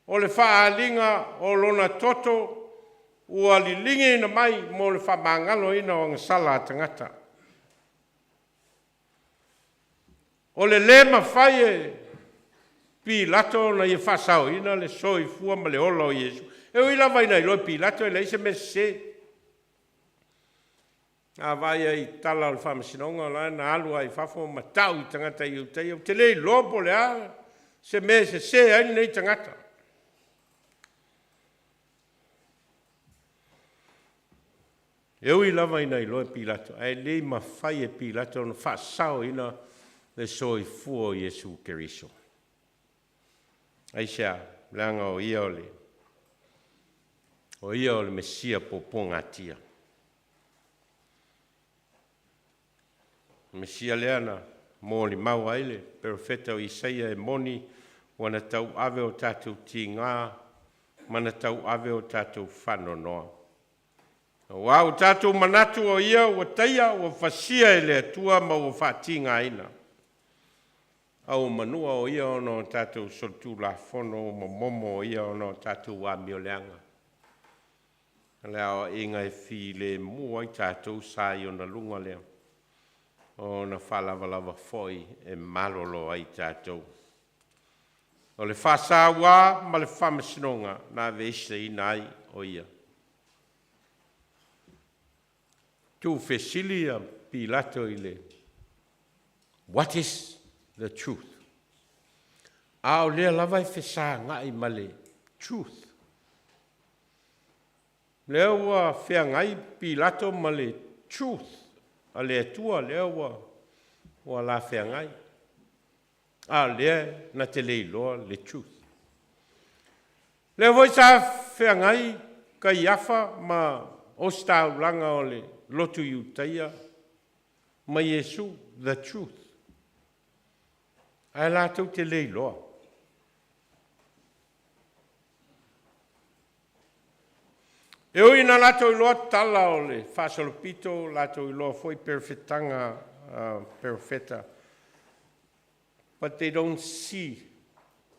o le faaaliga o lona toto ua liligiina mai mo le faamagaloina o agasala a tagata. O le lē mafai e Pilato ona ia faasaoina le soifua ma le ola o Iesu, e ui lava ina iloa e Pilato e leai se mea sese. A vaai ai i tala o le faamasinoga, o la na alu lava i fafo ma tau i tagata Iutaia, ou te le iloa po o le a se mea e sese ai lenei tagata. E ui lava ina iloa e Pilato, ae le mafai e Pilato ona faasaoina le soifua o Iesu Keriso. Aisea? Leaga o ia o le o ia o le Mesia puapuagatia. O le Mesia lea na molimau ai le perofeta o Isaia, e moni ua na tauave o tatou tiga ma na tauave o tatou faanoanoa. Aua ua tatou manatu o ia ua taia, ua fasia e le Atua ma ua faatigaina. A ua manua o ia ona o tatou solitulafono, ua momomo o ia ona o tatou amioleaga. O le aoaiga e filemu ai tatou sa i ona luga lea, ona faalavalava foi e malolo ai tatou. O le faasauā ma le faamasinoga na aveeseina ai o ia. Tuufesili ia Pilato i le "What is the truth?" A o lea lava e fesagai ma le truth. Lea ua feagai Pilato ma le truth a le Atua, lea ua la feagai, a o lea na te le iloa le truth. Lea foi sa feagai Kaiafa ma ositaulaga o le lotu Iutaia ma Iesu, the truth, ae latou te le iloa. E ui ina latou iloa tala o le faasolopito, latou iloa foi perofetaga, perofeta, but they don't see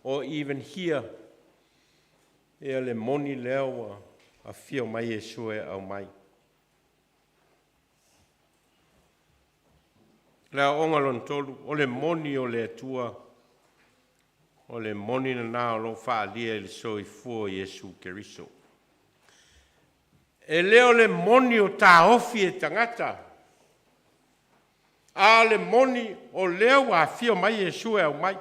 or even hear ia le moni lea ua afio mai Iesu e aumai. Le aoaoga lona tolu, o le moni o le Atua, o le moni lena o lo o faaalia i le soifua o Iesu Keriso. E le o le moni o taofi e tagata, a o le moni o lea ua afio mai Iesu e aumai.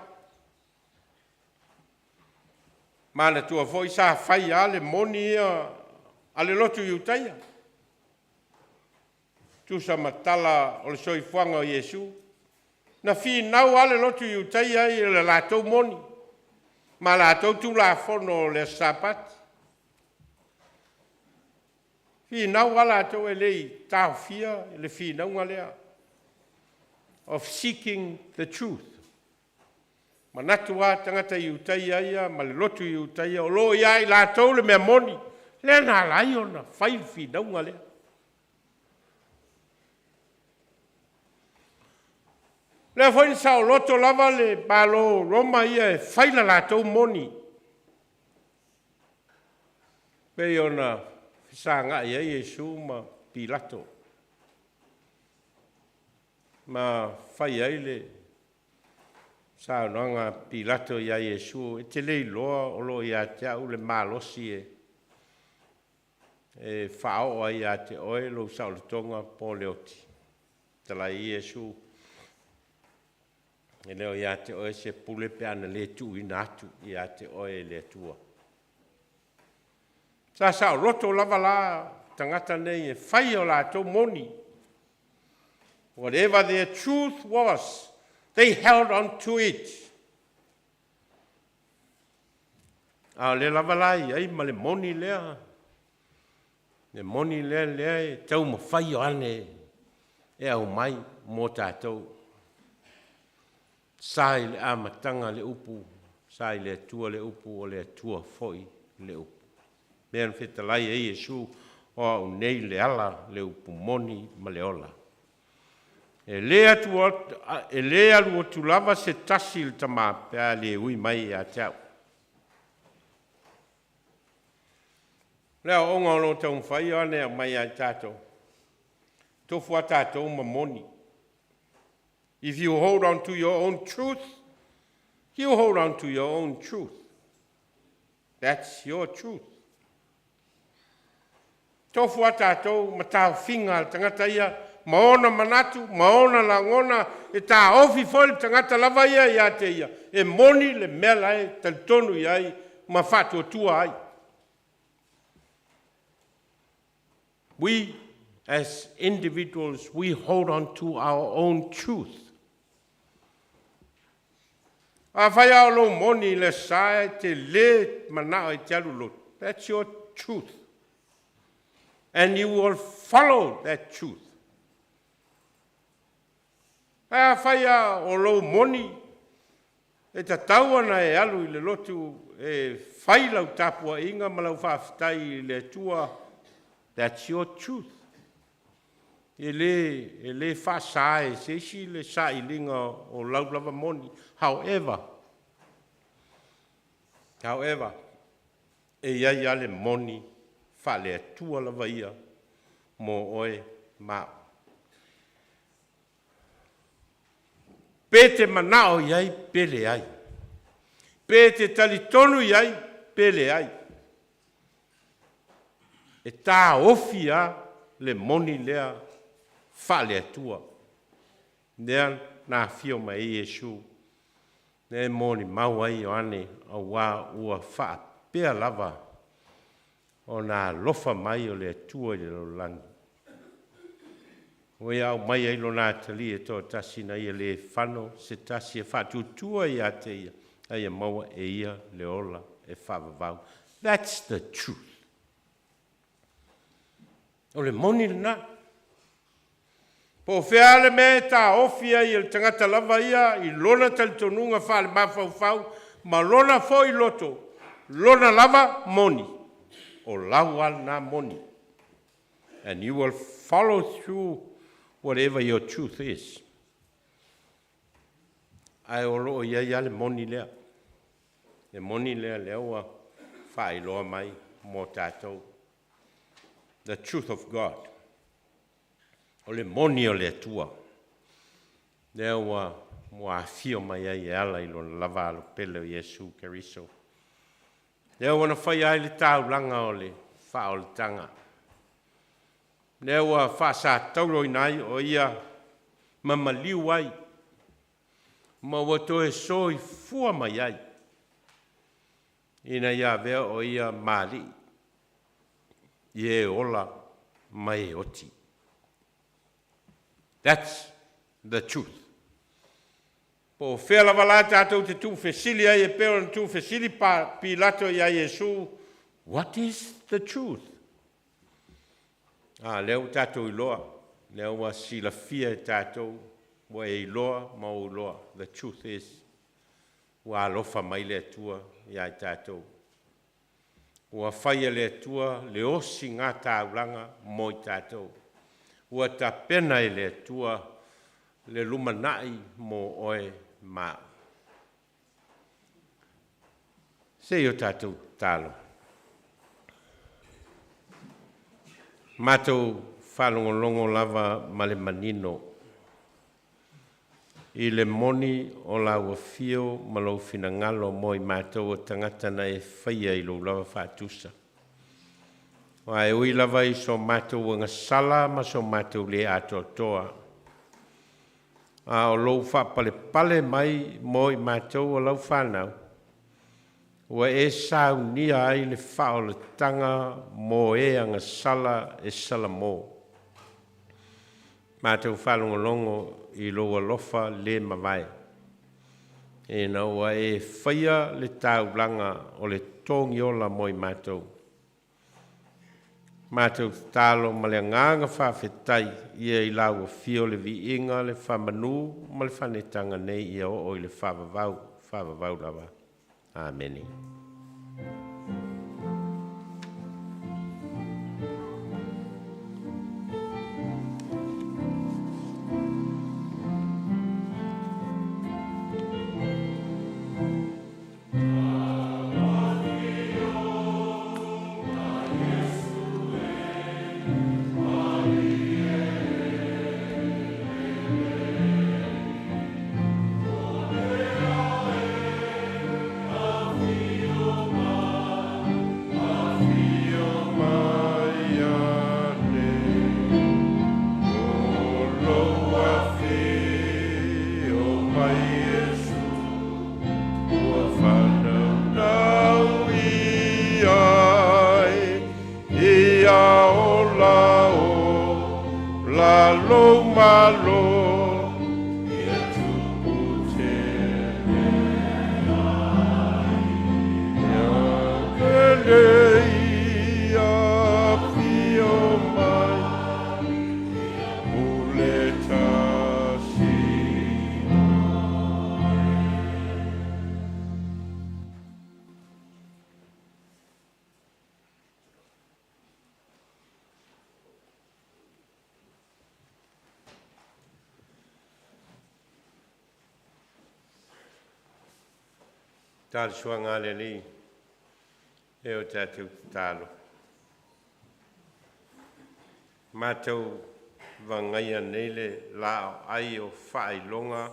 Manatua foi sa fai lava le moni ia a le lotu Iutaia, tusa ma tala o le soifuaga o Iesu. Na finau lava le lotu Iutaia i le latou moni ma latou tulafono o le aso Sapati. Finau lava latou e le i taofia le finauga lea of seeking the truth. Manatu lava tagata Iutaia ia ma le lotu Iutaia o lo o ia i latou le mea moni, lea na ala ai ona fai le finauga lea. Lea foi na saoloto lava le Malo o Roma ia e fai le latou moni, pei ona fesagai ai Iesu ma Pilato, ma fai ai le saunoaga a Pilato ia Iesu, “E te le iloa o lo o ia te au le malosi e faaoo ai ia te oe lou saolotoga po o le oti?” Fetalai Iesu, “E le o ia te oe se pule pe a na le tuuina atu ia te oe e le Atua.” Sa saoloto lava la tagata nei e fai o latou moni. Whatever their truth was, they held on to it. A o lea lava la e i ai ma le moni lea, le moni lea e taumafai ane e aumai mo tatou. Sa i le amataga le Upu, sa i le Atua le Upu, o le Atua foi le Upu. Lea na fetalai ai Iesu, o au nei le ala, le upu moni ma le ola. E le, atu, e le alu atu lava se tasi i le Tama pe a le ui mai ia te au. Le aoaoga o lo o taumafai Ioane e aumai ia i tatou, tofu a tatou ma moni. If you hold on to your own truth, you hold on to your own truth. That's your truth. Tofu a tatou ma taofiga a le tagata ia, ma ona manatu, ma ona lagona, e taofi foi le tagata lava ia ia te ia, e moni le mea la e talitonu i ai ma faatuatua ai. We, as individuals, we hold on to our own truth. Afai lava o lou moni le sa e te lē manao e te alu lotu, that's your truth. And you will follow that truth. Ae afai lava o lou moni e tatau ona e alu i le lotu e fai lau tapuaiga ma lau faafetai i le Atua, that's your truth. E le faasa e se isi le sailiga o lau lava moni. However, e i ai lava le moni faale-Atua lava ia mo oe ma au. Pe te manao i ai pe leai. Pe te talitonu i ai pe leai. E taofi a le moni lea faale-Atua. Lea na afio mai ai Iesu. Lea e molimau ai Ioane auā ua faapea lava ona alofa mai o le Atua i le lalolagi. Ua ia aumai ai lona Atalii e toatasi ina ia le fano se tasi e faatuatua ia te ia, a ia maua e ia le ola e faavavau. That's the truth. O le moni lena. Po o fea le mea e taofi ai e le tagata lava ia i lona talitonuga faale-mafaufau ma lona foi loto, lona lava moni, o lau lava lena moni. And you will follow through whatever your truth is. Ae o loo i ai lava le moni lea. Le moni lea lea ua faailoa mai mo tatou. The truth of God. O le moni o le Atua. Lea ua afio mai ai e ala i lona lava alo pele o Iesu Keriso. Lea ua na faia ai le taulaga o le faaolataga. Lea ua faasatauloina ai o ia ma maliu ai, ma ua toe soifua mai ai, ina ia avea o ia ma alii, i e ola ma e oti. That's the truth. Po o fea lava la tatou te tuufesili ai e pei ona tuufesili pa Pilato ia Iesu, what is the truth? A lea ua tatou iloa, lea ua silafia e tatou, ua e iloa ma ou iloa. The truth is, ua alofa mai le Atua ia i tatou. Ua faia le Atua le osiga taulaga mo i tatou. Ua tapena e le Atua le lumanai mo oe ma au. Se i o tatou tatalo. Matou faalogologo lava ma le manino i le moni o lau afio ma lou finagalo mo i matou o tagata na e faia i lou lava faatusa. Aua e ui lava i so matou agasala ma so matou le atoatoa, a o lou faapalepale mai mo i matou o lau fanau, ua e saunia ai le faaolataga mo e agasala e salamo. Matou faalogologo i lou alofa le mavae, ina ua e faia le taulaga o le togiola mo i matou. Matou tatalo ma le agaga faafetai ia i lau afio le viiga, le faamanu ma le faanetaga nei ia oo i le faavavau, faavavau lava. Amene. Mai ane o lou afio mai Iesu ua fanaunau i ai ia ola o la lou malo ia tupu tele ia kele ia afio mai pule tasi. Talosuaga a le Alii e o tatou tatalo. Matou vagaia nei le laoai o faailoga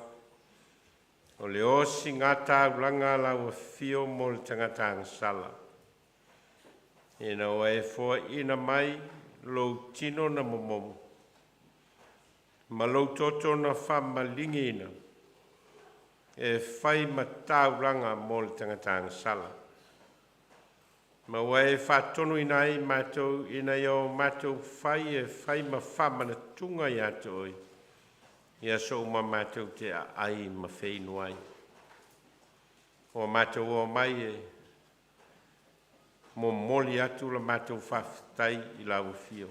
o le osigatauaga a lau afio mo le tagata agasala, ina ua e foaina mai lou tino na momomo ma lou toto na faamaligiina e fai ma taulaga mo le tagata agasala, ma ua e faatonuina ai i matou ina ia o matou fai e fai ma faamanatuga ia te Oe i aso uma matou te aai ma feinu ai. Ua matou o mai e momoli atu la matou faafetai i lau afio,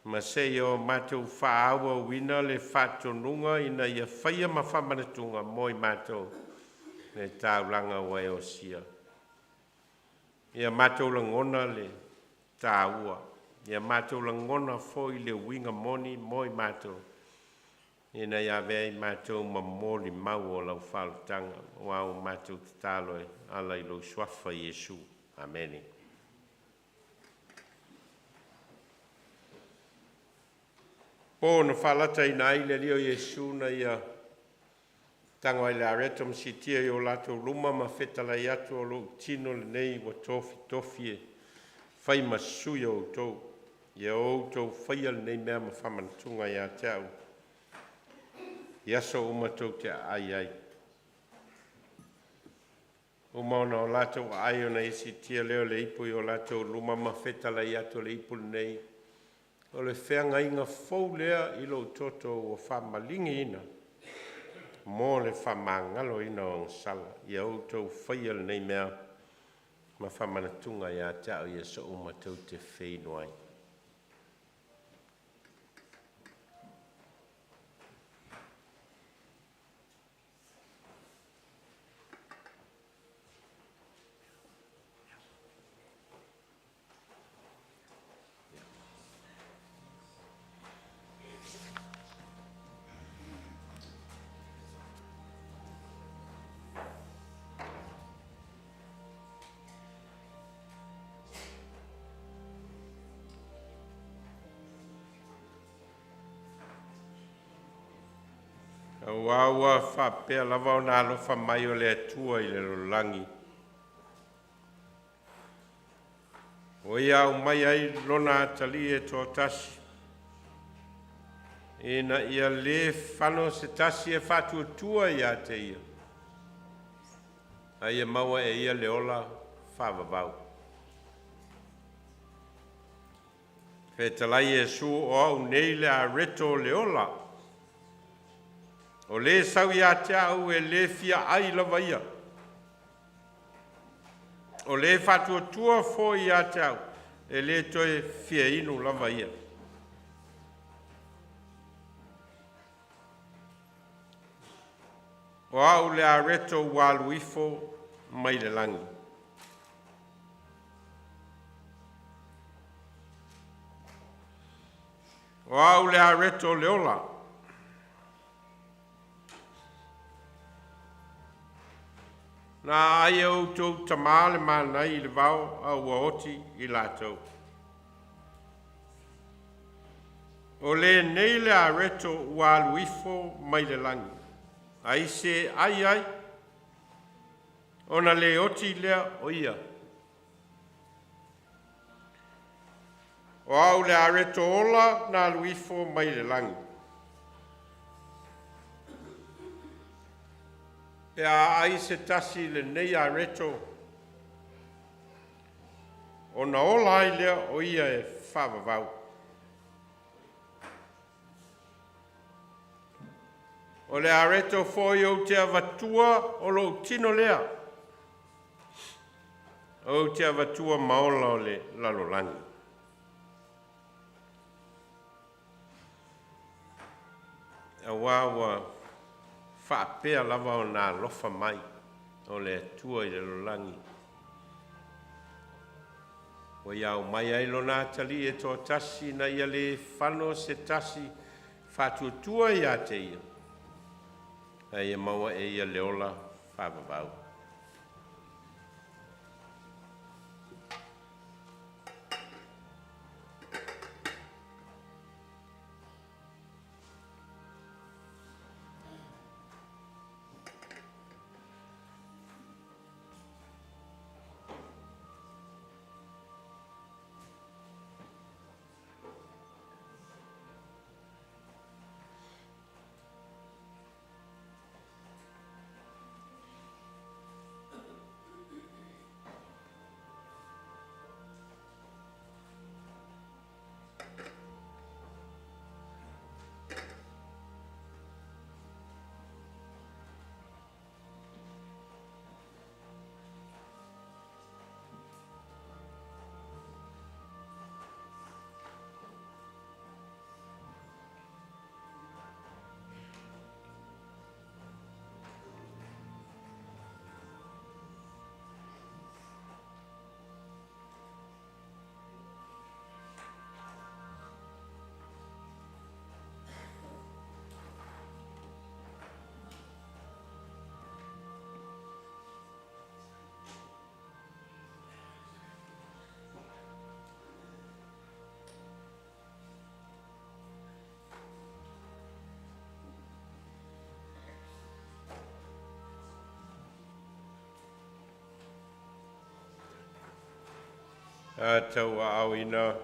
ma seia o matou faaauauina le faatonuga ina ia faia ma faamanatuga mo i matou le taulaga ua e osia. Ia matou lagona le taua, ia matou lagona foi le uiga moni mo i matou, ina ia avea i matou ma molimau o lau faaolataga, aua ua matou tatalo e ala i lou suafa Iesu. Amene. Po na faalataina ai le Alii o Iesu na ia tago ai i le areto ma siitia i o latou luma ma fetalai atu, o lou tino lenei ua tofitofi e fai ma sui o outou. Ia outou faia lenei mea ma faamanatuga ia te au i aso uma tou te aai ai. Uma ona o latou aai, ona ia siitia lea o le ipu i o latou luma ma fetalai atu, o le ipu lenei, o le feagaiga fou lea i lou toto ua faamaligiina mo le faamagaloina o agasala. Ia outou faia lenei mea ma faamanatuga ia te au i aso uma tou te feinu ai. Aua ua faapea lava ona alofa mai o le Atua i le lalolagi, ua Ia aumaia ai Lona Atalii e toatasi, ina ia le fano se tasi e faatuatua ia te Ia, a ia maua e ia le ola faavavau. Fetalai Iesu, o au nei le areto o le ola. O le sau ia te a'u e le fia ai lava ia. O le faatuatua foi ia te a'u, e le toe fia inu lava ia. O au le areto ua alu ifo mai le lagi. O au le areto o le ola. Na aai e outou tamā le mana i le vao a ua oti i latou. O lenei le areto ua alu ifo mai le lagi, ai se ai ai, ona le oti lea o ia. O au le areto ola na alu ifo mai le lagi. Pe a ai se tasi i lenei areto, ona ola ai lea o ia e faavavau. O le areto foi ou te avatua o lou tino lea, ou te avatua ma ola le lalolagi. Auā ua faapea lava ona alofa mai o le Atua i le lalolagi, ua ia aumai ai Lona Atalii e toatasi, ina ia le fano se tasi i le faatuatua ia te Ia, a ia maua e ia le ola faavavau. Tauaauina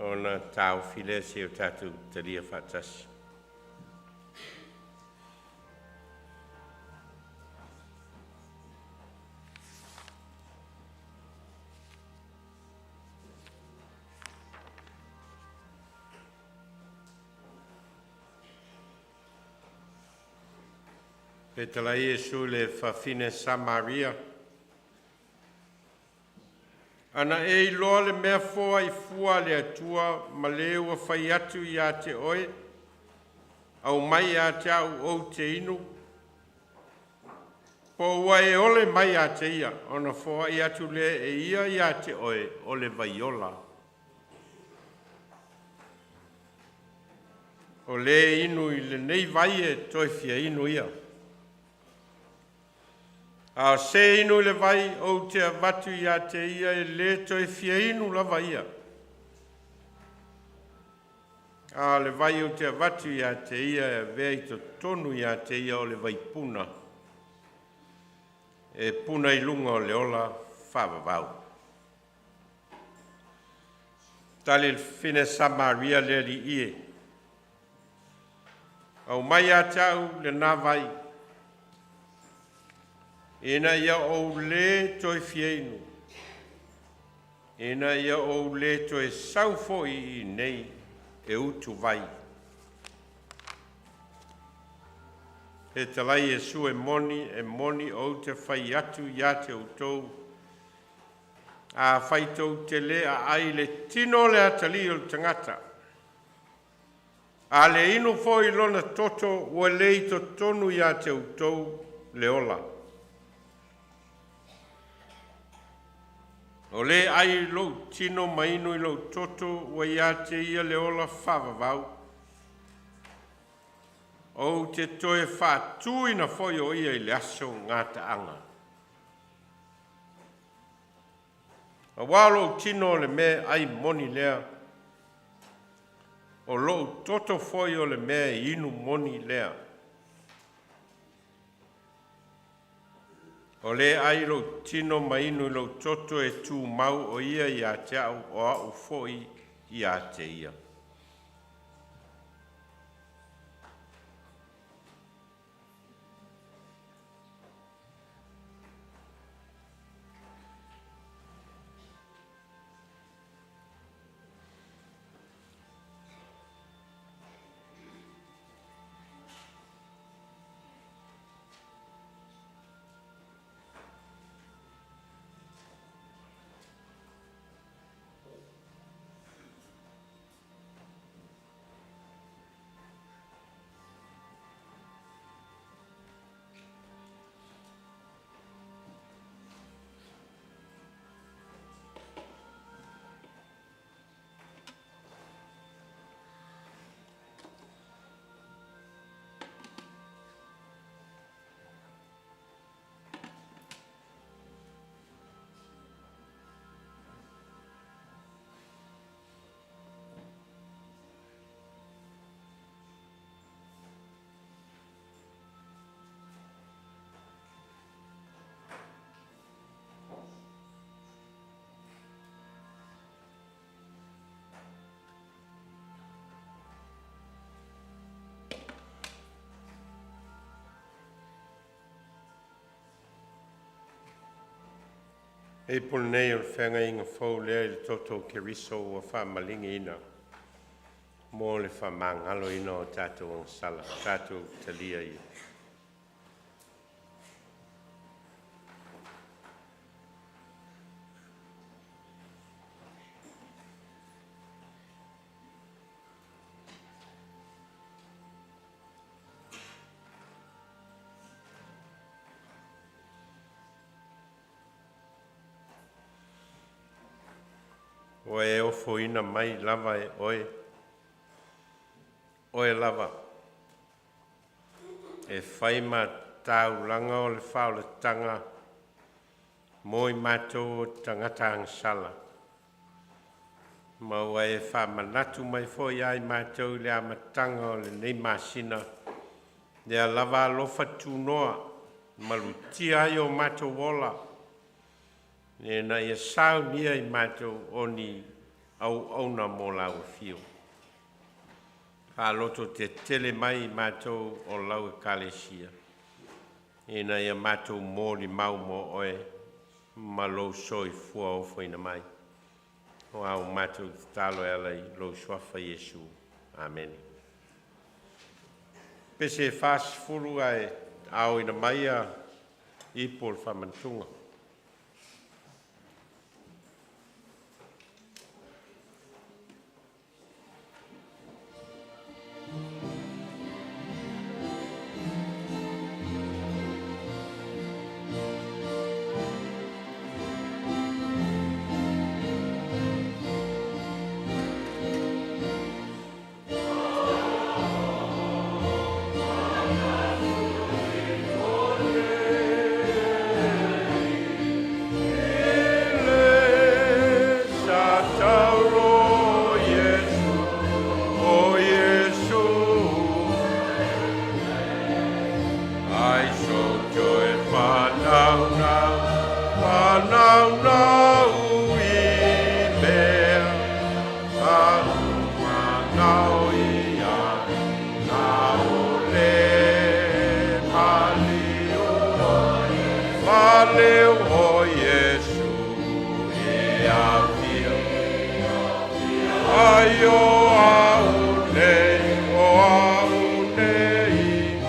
ona taofi lea seia o tatou talia faatasi. Fetalai Iesu i le fafine Samaria. A na e iloa le mea foai fua a le Atua ma le ua fai atu ia te oe, ‘Aumai ia te au ou te inu,’ po ua e ole mai ia te ia, ona foai atu lea e ia ia te oe o le vai ola. O le inu i lenei vai e toe fia inu ia. A o se inu i le vai ou te avatu ia te ia e le toe fia inu lava ia. A o le vai ou te avatu ia te ia e avea i totonu ia te ia o le vaipuna e puna i luga o le ola faavavau. Tali le fafine Samaria le Alii e, aumai ia te au lena vai, ina ia ou le toe fia inu, ina ia ou le toe sau foi i inei e utuvai. Fetalai Iesu e moni, e moni ou te fai atu ia te outou, Afai tou te le aai i le tino o le atalii o le tagata, a le inu foi i lona toto, ua le i totonu ia te outou le ola. O le ai i lou tino ma inu i lou toto, ua ia te ia le ola faavavau. Ou te toe faatuina foi o ia i le aso gataaga. Auā o lou tino o le meaai moni lea, o lou toto foi o le meainu moni lea. O le ai i lou tino ma inu i lou toto e tumau o ia ia te au, o au foi ia te ia. Le ipu lenei o le feagaiga fou lea i le toto o Keriso ua faamaligi mo le faamagaloina o tatou agasala. Tatou talia ia. Ua e ofoina mai lava e Oe, Oe lava e fai ma taulaga o le faaolataga mo i matou o tagata agasala, ma ua e faamanatu mai foi ia i matou i le amataga o lenei masina lea lava alofa tunoa malutia ai o matou ola, ina ia saunia i matou o ni auauna mo lau afio. Faalototetele mai i matou o lau Ekalesia, ina ia matou molimau mo oe ma lou soifua ofoina mai. O a matou tatalo e ala i lou suafa Iesu. Amene. Pese 40 ae aoina mai ipu o le faamanatuga. Sa tauro Iesu, o Iesu, ai so toe whanau nau, whanau nau i mea, a whanau ia, na o le maliu, maliu o Iesu i a fia. Ai o au nei, o au nei,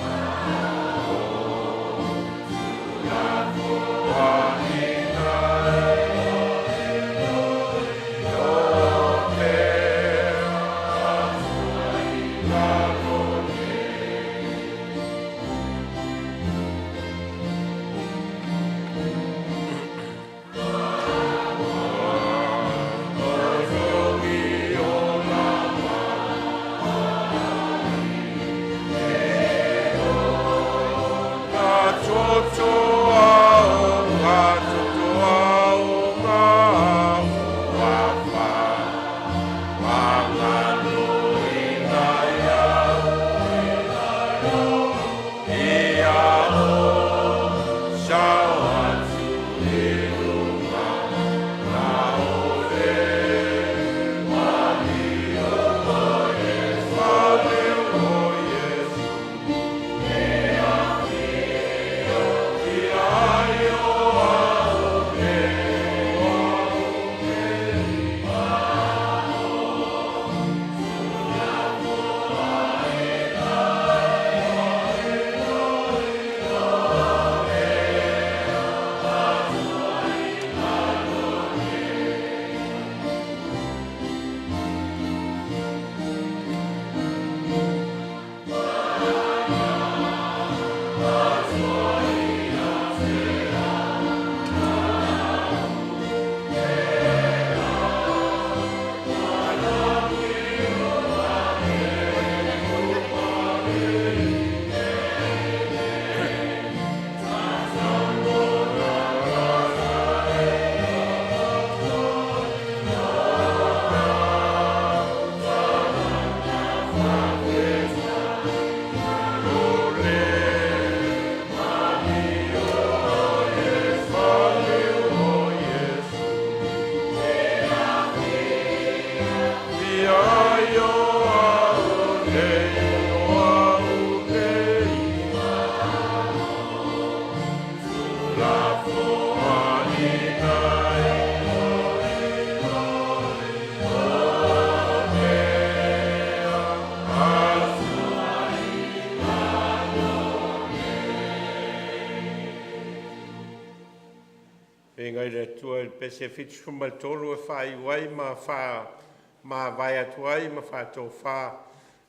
Atua i le pese 73 e faaiu ai ma faamavae atu ai ma faatofa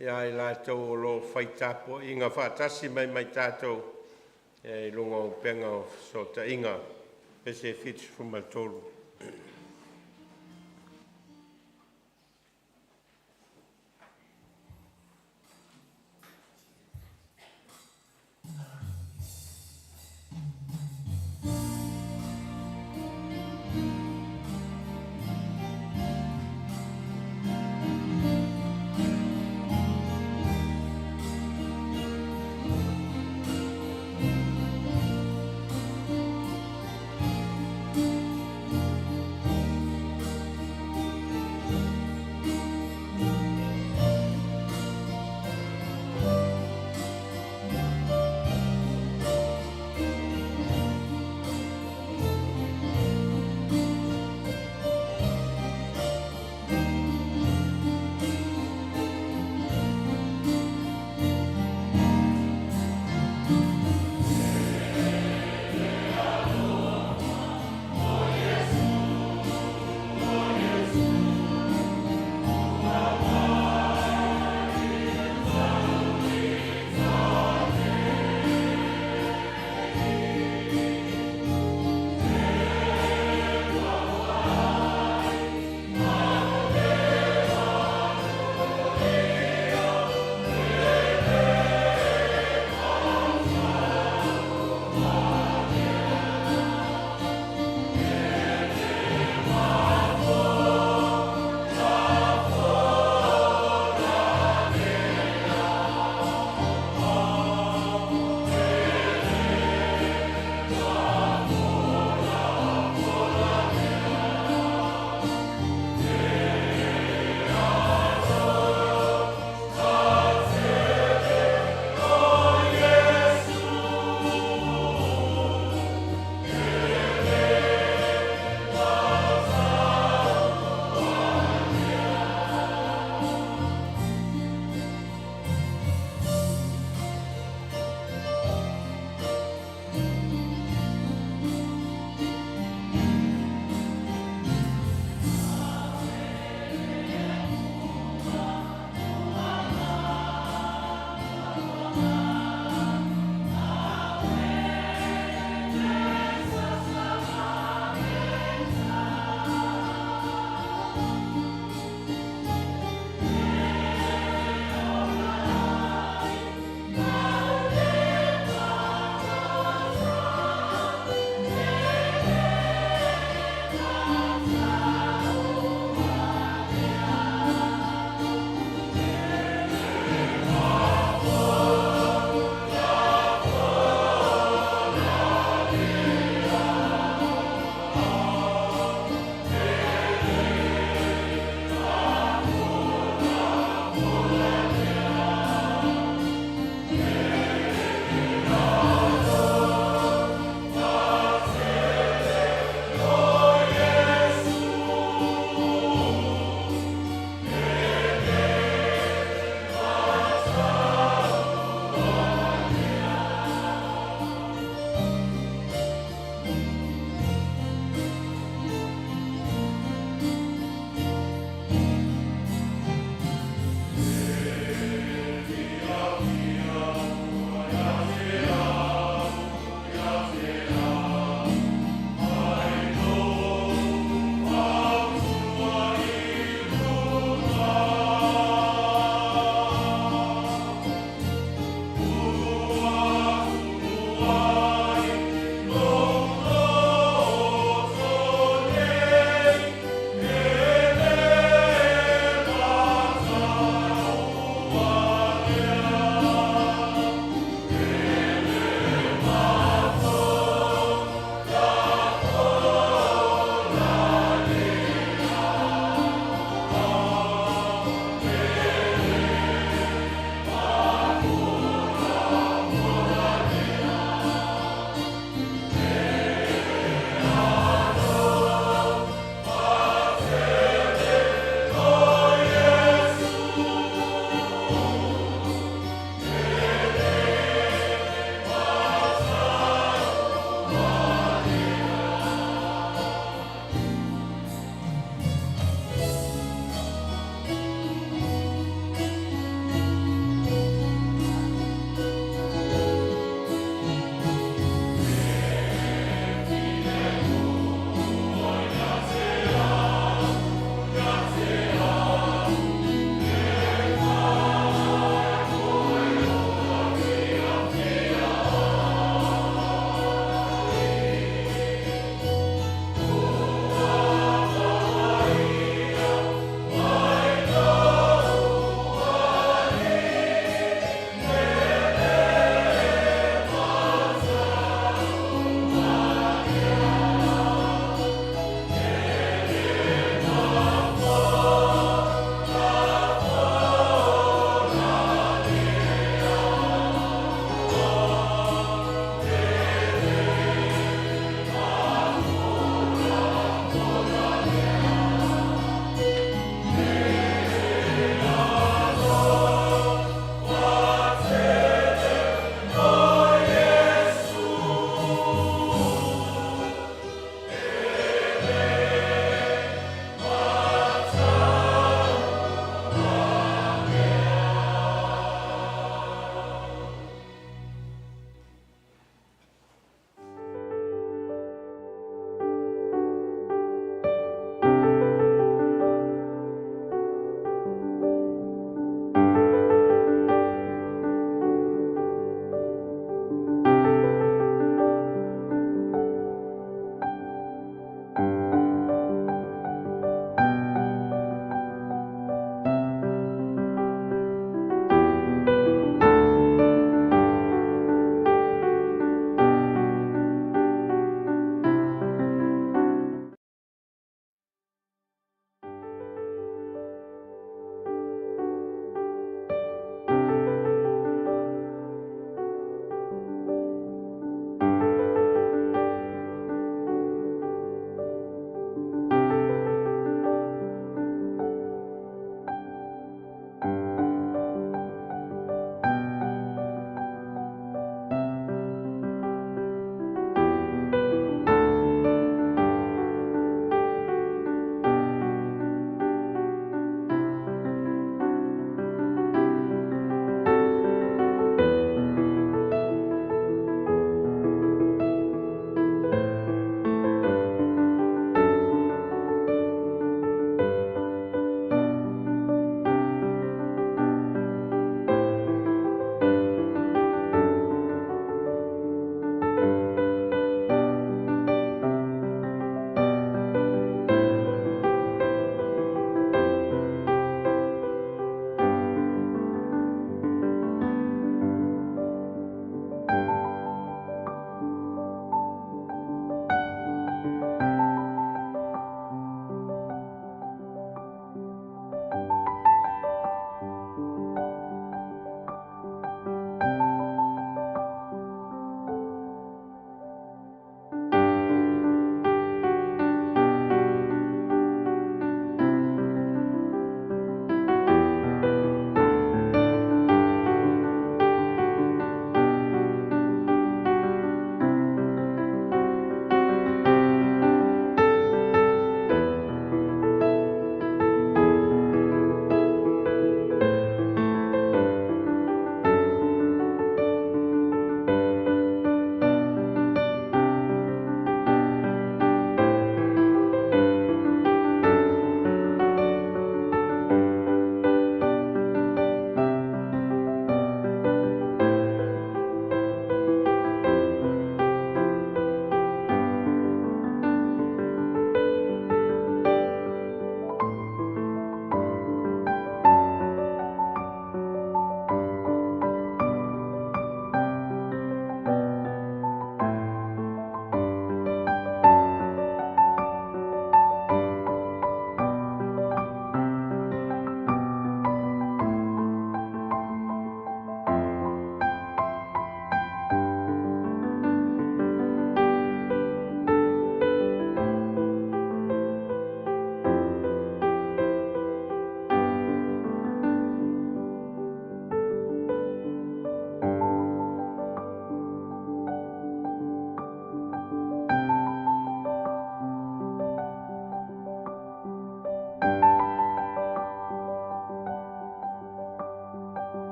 ia i latou o lo o fai tapuaiga faatasi mai ma i tatou i luga o upega o fesootaiga. Pese 73.